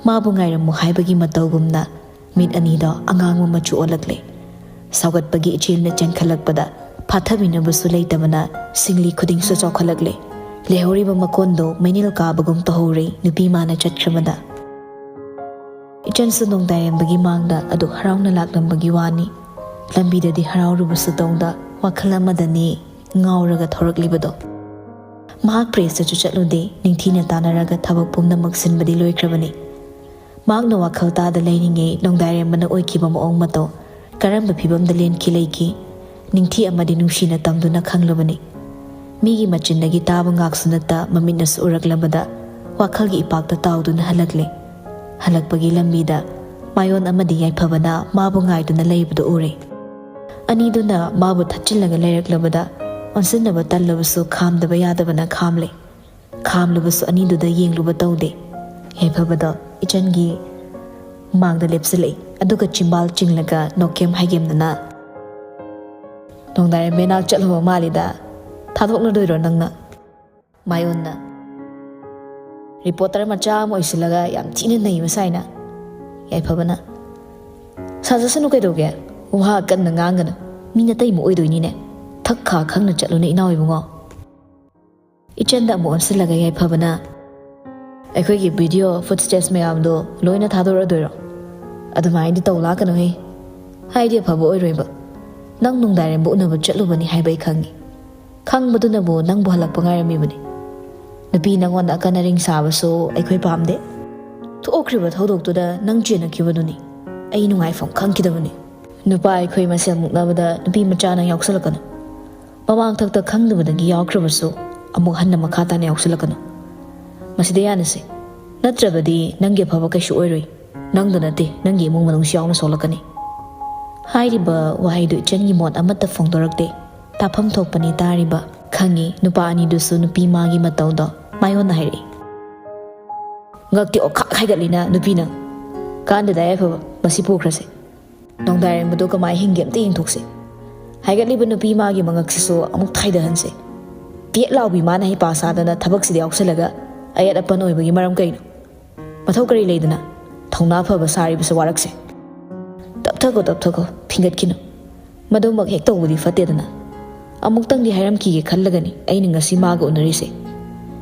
ꯃꯥꯕꯨ ꯉꯥꯏꯔꯝꯃꯨ ꯍꯥꯏꯕꯒꯤ ꯃꯇꯧꯒꯨꯝꯅ ꯃꯤꯠ ꯑꯅꯤꯗꯣ ꯑꯉꯥꯡꯕ ꯃꯆꯨ ꯑꯣꯜꯂꯛꯂꯦ꯫ ꯁꯥꯎꯒꯠꯄꯒꯤ ꯏꯆꯦꯜꯅ ꯆꯦꯟꯈꯠꯂꯛꯄꯗ ꯐꯥꯊꯕꯤꯅꯕꯁꯨ ꯂꯩꯇꯕꯅ ꯁꯤꯡꯂꯤ ꯈꯨꯗꯤꯡꯁꯨ ꯆꯥꯎꯈꯠꯂꯛꯂꯦ꯫ ꯂꯩꯍꯧꯔꯤꯕ ꯃꯀꯣꯟꯗꯣ ꯃꯩꯅꯤꯜ ꯀꯥꯕꯒꯨꯝ ꯇꯧꯍꯧꯔꯦ ꯅꯨꯄꯤ ꯃꯥꯅ ꯆꯠꯈ꯭ꯔꯕꯗ꯫ ꯏꯆꯟꯁꯨ ꯅꯣꯡꯗꯥꯏꯔꯝꯕꯒꯤ ꯃꯥꯡꯗ ꯑꯗꯨ ꯍꯔꯥꯎꯅ ꯂꯥꯛꯂꯝꯕꯒꯤ ꯋꯥꯅꯤ꯫ ꯂꯝꯕꯤꯗꯗꯤ ꯍꯔꯥꯎꯔꯨꯕꯁꯨ ꯇꯧꯗ ꯋꯥꯈꯜ ꯑꯃꯗꯅꯤ ꯉꯥꯎꯔꯒ ꯊꯧꯔꯛꯂꯤꯕꯗꯣ꯫ ꯃꯍꯥꯛ ꯄ꯭ꯔꯦꯁꯇꯁꯨ ꯆꯠꯂꯨꯗꯦ꯫ ꯅꯤꯡꯊꯤꯅ ꯇꯥꯟꯅꯔꯒ ꯊꯕꯛ ꯄꯨꯝꯅꯃꯛ ꯁꯤꯟꯕꯗꯤ ꯂꯣꯏꯈ꯭ꯔꯕꯅꯤ꯫ ꯃꯍꯥꯛꯅ ꯋꯥꯈꯜ ꯇꯥꯗ ꯂꯩꯔꯤꯉꯩ ꯅꯣꯡꯗꯥꯏꯔꯦꯝꯕꯅ ꯑꯣꯏꯈꯤꯕ ꯃꯑꯣꯡ ꯃꯇꯧ, ꯀꯔꯝꯕ ꯐꯤꯕꯝꯗ ꯂꯦꯟꯈꯤ ꯂꯩꯈꯤ, ꯅꯤꯡꯊꯤ ꯑꯃꯗꯤ ꯅꯨꯡꯁꯤꯅ ꯇꯝꯗꯨꯅ ꯈꯪꯂꯕꯅꯤ꯫ ꯃꯤꯒꯤ ꯃꯆꯤꯟꯗꯒꯤ ꯇꯥꯕ ꯉꯥꯛꯁꯨ ꯅꯠꯇ ꯃꯃꯤꯠꯅꯁꯨ ꯎꯔꯛꯂꯕꯗ ꯋꯥꯈꯜꯒꯤ ꯏꯄꯥꯛꯇ ꯇꯥꯎꯗꯨꯅ ꯍꯜꯂꯛꯂꯦ꯫ ꯍꯜꯂꯛꯄꯒꯤ ꯂꯝꯕꯤꯗ ꯃꯥꯌꯣꯟ ꯑꯃꯗꯤ ꯌꯥꯏꯐꯕꯅ ꯃꯥꯕꯨ ꯉꯥꯏꯗꯨꯅ ꯂꯩꯕꯗꯨ ꯎꯔꯦ꯫ ꯑꯅꯤꯗꯨꯅ ꯃꯥꯕꯨ ꯊꯠꯆꯤꯜꯂꯒ ꯂꯩꯔꯛꯂꯕꯗ ꯑꯣꯟꯁꯤꯟꯅꯕ ꯇꯜꯂꯕꯁꯨ ꯈꯥꯝꯗꯕ ꯌꯥꯗꯕꯅ ꯈꯥꯝꯂꯦ꯫ ꯈꯥꯝꯂꯕꯁꯨ ꯑꯅꯤꯗꯨꯗ ꯌꯦꯡꯂꯨꯕ ꯇꯧꯗꯦ꯫ ꯌꯥꯏꯐꯕꯗꯣ ꯏꯆꯟꯒꯤ ꯃꯥꯡꯗ ꯂꯦꯞꯁꯤꯜꯂꯛꯏ꯫ ꯑꯗꯨꯒ ꯆꯤꯝꯕꯥꯜ ꯆꯤꯡꯂꯒ ꯅꯣꯛꯀꯦꯝ ꯍꯥꯏꯒꯦꯝꯗꯅ, "ꯅꯣꯡꯗꯥꯏꯔꯦꯝꯕ ꯃꯅꯥꯛ ꯆꯠꯂꯨꯕ ꯃꯥꯜꯂꯤꯗ꯫ ꯊꯥꯗꯣꯛꯅꯗꯣꯏꯔꯣ ꯅꯪꯅ?" ꯃꯥꯌꯣꯟꯅ, "ꯔꯤꯄꯣꯔꯇꯔ ꯃꯆꯥ ꯑꯃ ꯑꯣꯏꯁꯤꯜꯂꯒ ꯌꯥꯝ ꯊꯤꯅ ꯅꯩꯕ ꯁꯥꯏꯅ?" ꯌꯥꯏꯐꯕꯅ, "ꯁꯥꯖꯁꯅꯨ ꯀꯩꯗꯧꯒꯦ? ꯋꯥ ꯀꯟꯅ ꯉꯥꯡꯒꯅꯨ꯫ ꯃꯤ ꯅꯇꯩꯃ ꯑꯣꯏꯗꯣꯏꯅꯤꯅꯦ꯫ ꯊꯛ ꯈꯥ ꯈꯪꯅ ꯆꯠꯂꯨꯅꯦ ꯏꯅꯥꯎ ꯏꯕꯨꯡꯉꯣ꯫" ꯏꯆꯟꯗ ꯑꯃꯨꯛ ꯑꯣꯟꯁꯤꯜꯂꯒ ꯌꯥꯏꯐꯕꯅ, "ꯑꯩꯈꯣꯏꯒꯤ ꯚꯤꯗꯤꯑꯣ ꯐꯨꯠꯁꯇꯦꯖ ꯃꯌꯥꯝꯗꯣ ꯂꯣꯏꯅ ꯊꯥꯗꯣꯔꯛꯑꯗꯣꯏꯔꯣ? ꯑꯗꯨꯃꯥꯏꯅꯗꯤ ꯇꯧ ꯂꯥꯛꯀꯅꯨꯍꯦ꯫ ꯍꯥꯏꯗꯤ ꯑꯐꯕ ꯑꯣꯏꯔꯣꯏꯕ꯫ ꯅꯪ ꯅꯣꯡꯗꯥꯏꯔꯦꯝꯕ ꯎꯅꯕ ꯆꯠꯂꯨꯕꯅꯤ ꯍꯥꯏꯕ ꯑꯩ ꯈꯪꯉꯤ꯫ ꯈꯪꯕꯗꯨꯅꯕꯨ ꯅꯪꯕꯨ ꯍꯜꯂꯛꯄ ꯉꯥꯏꯔꯝꯃꯤꯕꯅꯤ꯫ ꯅꯨꯄꯤ ꯅꯪꯉꯣꯟꯗ ꯑꯀꯟ ꯑꯔꯤꯡ ꯁꯥꯕꯁꯨ ꯑꯩꯈꯣꯏ ꯄꯥꯝꯗꯦ꯫ ꯊꯣꯛꯈ꯭ꯔꯤꯕ ꯊꯧꯗꯣꯛꯇꯨꯗ ꯅꯪ ꯆꯦꯟꯅꯈꯤꯕꯗꯨꯅꯤ ꯑꯩ ꯅꯨꯡꯉꯥꯏꯐꯝ ꯈꯪꯈꯤꯗꯕꯅꯤ꯫ ꯅꯨꯄꯥ ꯑꯩꯈꯣꯏ ꯃꯁꯦꯜ ꯃꯨꯛꯅꯕꯗ ꯅꯨꯄꯤ ꯃꯆꯥ ꯅꯪ ꯌꯥꯎꯁꯜꯂꯛꯀꯅꯨ꯫ ꯃꯃꯥꯡꯊꯛꯇ ꯈꯪꯗꯕꯗꯒꯤ ꯌꯥꯎꯈ꯭ꯔꯕꯁꯨ ꯑꯃꯨꯛ ꯍꯟꯅ ꯃꯈꯥ ꯇꯥꯅ ꯌꯥꯎꯁꯜꯂꯛꯀꯅꯨ꯫ ꯃꯁꯤꯗ ꯌꯥꯅꯁꯦ꯫ ꯅꯠꯇ꯭ꯔꯕꯗꯤ ꯅꯪꯒꯤ ꯑꯐꯕ ꯀꯩꯁꯨ ꯑꯣꯏꯔꯣꯏ꯫ ꯅꯪꯗ ꯅꯠꯇꯦ, ꯅꯪꯒꯤ ꯏꯃꯨꯡ ꯃꯅꯨꯡꯁꯨ ꯌꯥꯎꯅ ꯁꯣꯛꯂꯛꯀꯅꯤ꯫" ꯍꯥꯏꯔꯤꯕ ꯋꯥꯍꯩꯗꯨ ꯏꯆꯟꯒꯤ ꯃꯣꯠ ꯑꯃꯠꯇ ꯐꯣꯡꯗꯣꯔꯛꯇꯦ꯫ ꯇꯥꯐꯝ ꯊꯣꯛꯄꯅꯤ ꯇꯥꯔꯤꯕ꯫ ꯈꯪꯉꯤ, ꯅꯨꯄꯥ ꯑꯅꯤꯗꯨꯁꯨ ꯅꯨꯄꯤ ꯃꯥꯒꯤ ꯃꯇꯧꯗꯣ꯫ ꯃꯥꯌꯣꯟꯅ ꯍꯥꯏꯔꯛꯏ, "ꯉꯛꯇꯤ ꯑꯣꯈꯥꯛ ꯍꯥꯏꯒꯠꯂꯤꯅ ꯅꯨꯄꯤ ꯅꯪ꯫ ꯀꯥꯟꯗꯦꯗ ꯌꯥꯏꯐꯕ, ꯃꯁꯤ ꯄꯨꯈ꯭ꯔꯁꯦ꯫ ꯅꯣꯡꯗꯥꯏꯔꯦꯝꯕꯗꯣ ꯀꯃꯥꯏ ꯍꯤꯡꯒꯦ ꯑꯝꯇ ꯌꯦꯡꯊꯣꯛꯁꯦ꯫ ꯍꯥꯏꯒꯠꯂꯤꯕ ꯅꯨꯄꯤ ꯃꯥꯒꯤ ꯃꯉꯛꯁꯤꯁꯨ ꯑꯃꯨꯛ ꯊꯥꯏꯗꯍꯟꯁꯦ꯫ ꯄꯦꯠ ꯂꯥꯎꯕꯤ ꯃꯥꯅ ꯍꯩꯄꯥ ꯁꯥꯗꯅ ꯊꯕꯛꯁꯤꯗ ꯌꯥꯎꯁꯜꯂꯒ ꯑꯌꯦꯠ ꯑꯄꯟ ꯑꯣꯏꯕꯒꯤ ꯃꯔꯝ ꯀꯩꯅꯣ? ꯃꯊꯧ ꯀꯔꯤ ꯂꯩꯗꯅ? ꯊꯧꯅꯥ ꯐꯕ ꯁꯥꯔꯤꯕꯁꯦ ꯋꯥꯔꯛꯁꯦ꯫" "ꯇꯞꯊꯈꯣ, ꯇꯞꯊꯈꯣ, ꯐꯤꯡꯒꯠꯈꯤꯅꯨ꯫ ꯃꯗꯨꯃꯛ ꯍꯦꯛ ꯇꯧꯕꯗꯤ ꯐꯠꯇꯦꯗꯅ꯫ ꯑꯃꯨꯛꯇꯪꯗꯤ ꯍꯥꯏꯔꯝꯈꯤꯒꯦ ꯈꯜꯂꯒꯅꯤ ꯑꯩꯅ ꯉꯁꯤ ꯃꯥꯒ ꯎꯅꯔꯤꯁꯦ꯫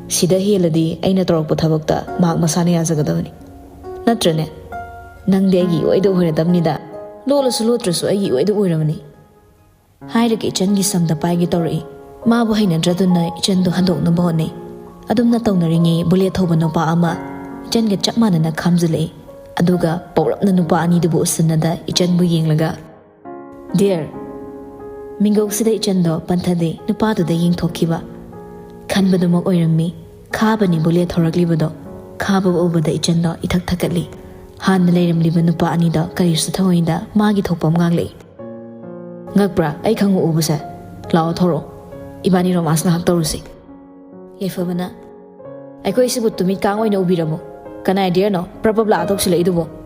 ꯁꯤꯗ ꯍꯦꯜꯂꯗꯤ ꯑꯩꯅ ꯇꯧꯔꯛꯄ ꯊꯕꯛꯇ ꯃꯍꯥꯛ ꯃꯁꯥꯅ ꯌꯥꯖꯒꯗꯕꯅꯤ꯫ ꯅꯠꯇ꯭ꯔꯅꯦ? ꯅꯪꯗꯤ ꯑꯩꯒꯤ ꯏꯑꯣꯏꯗ ꯑꯣꯏꯔꯗꯕꯅꯤꯗ꯫ ꯂꯣꯠꯂꯁꯨ ꯂꯣꯠꯇ꯭ꯔꯁꯨ ꯑꯩꯒꯤ ꯏꯑꯣꯏꯗ ꯑꯣꯏꯔꯕꯅꯤ꯫" ꯍꯥꯏꯔꯒ ꯏꯆꯟꯒꯤ ꯁꯝꯗ ꯄꯥꯏꯒꯦ ꯇꯧꯔꯛꯏ꯫ ꯃꯥꯕꯨ ꯍꯩꯅꯗ꯭ꯔꯗꯨꯅ ꯏꯆꯟꯗꯨ ꯍꯟꯗꯣꯛꯅꯕ ꯍꯣꯠꯅꯩ꯫ ꯑꯗꯨꯝꯅ ꯇꯧꯅꯔꯤꯉꯩ ꯕꯨꯂꯦꯠ ꯊꯧꯕ ꯅꯨꯄꯥ ꯑꯃ ꯏꯆꯟꯒ ꯆꯞ ꯃꯥꯟꯅꯅ ꯈꯥꯝꯖꯤꯜꯂꯛꯏ꯫ ꯑꯗꯨꯒ ꯄꯧꯔꯞꯅ ꯅꯨꯄꯥ ꯑꯅꯤꯗꯨꯕꯨ ꯎꯁꯤꯟꯅꯗ ꯏꯆꯟꯕꯨ ꯌꯦꯡꯂꯒ, "ꯗꯤꯌꯔ!" ꯃꯤꯡꯒꯧꯁꯤꯗ ꯏꯆꯟꯗꯣ ꯄꯟꯊꯗꯦ, ꯅꯨꯄꯥꯗꯨꯗ ꯌꯦꯡꯊꯣꯛꯈꯤꯕ꯫ ꯈꯟꯕꯗꯨꯃꯛ ꯑꯣꯏꯔꯝꯃꯤ꯫ ꯈꯥꯕꯅꯤ ꯕꯨꯂꯦꯠ ꯊꯧꯔꯛꯂꯤꯕꯗꯣ꯫ ꯈꯥꯕ ꯎꯕꯗ ꯏꯆꯟꯗꯣ ꯏꯊꯛ ꯊꯛꯀꯠꯂꯤ꯫ ꯍꯥꯟꯅ ꯂꯩꯔꯝꯂꯤꯕ ꯅꯨꯄꯥ ꯑꯅꯤꯗꯣ ꯀꯔꯤꯁꯨ ꯊꯧꯑꯣꯏꯗ ꯃꯥꯒꯤ ꯊꯣꯛꯄ ꯑꯃ ꯉꯥꯡꯂꯛꯏ꯫ "ꯉꯛꯄ꯭ꯔꯥ ꯑꯩ ꯈꯪꯎ ꯎꯕꯁꯦ? ꯂꯥꯛꯑꯣ ꯊꯧꯔꯛꯑꯣ, ꯏꯕꯥꯅꯤ ꯔꯣꯃꯥꯟꯁ ꯉꯥꯏꯍꯥꯛ ꯇꯧꯔꯨꯁꯤ꯫" ꯌꯥꯏꯐꯕꯅ, "ꯑꯩꯈꯣꯏ ꯁꯤꯕꯨ ꯇꯨꯃꯤꯠ ꯀꯥꯡ ꯑꯣꯏꯅ ꯎꯕꯤꯔꯕꯣ? ꯀꯅꯥꯏ ꯗꯤꯌꯔꯅꯣ ꯄ꯭ꯔꯞ ꯄ꯭ꯔꯞ ꯂꯥꯛꯑ ꯇꯧꯁꯤꯜꯂꯛꯏꯗꯨꯕꯣ?"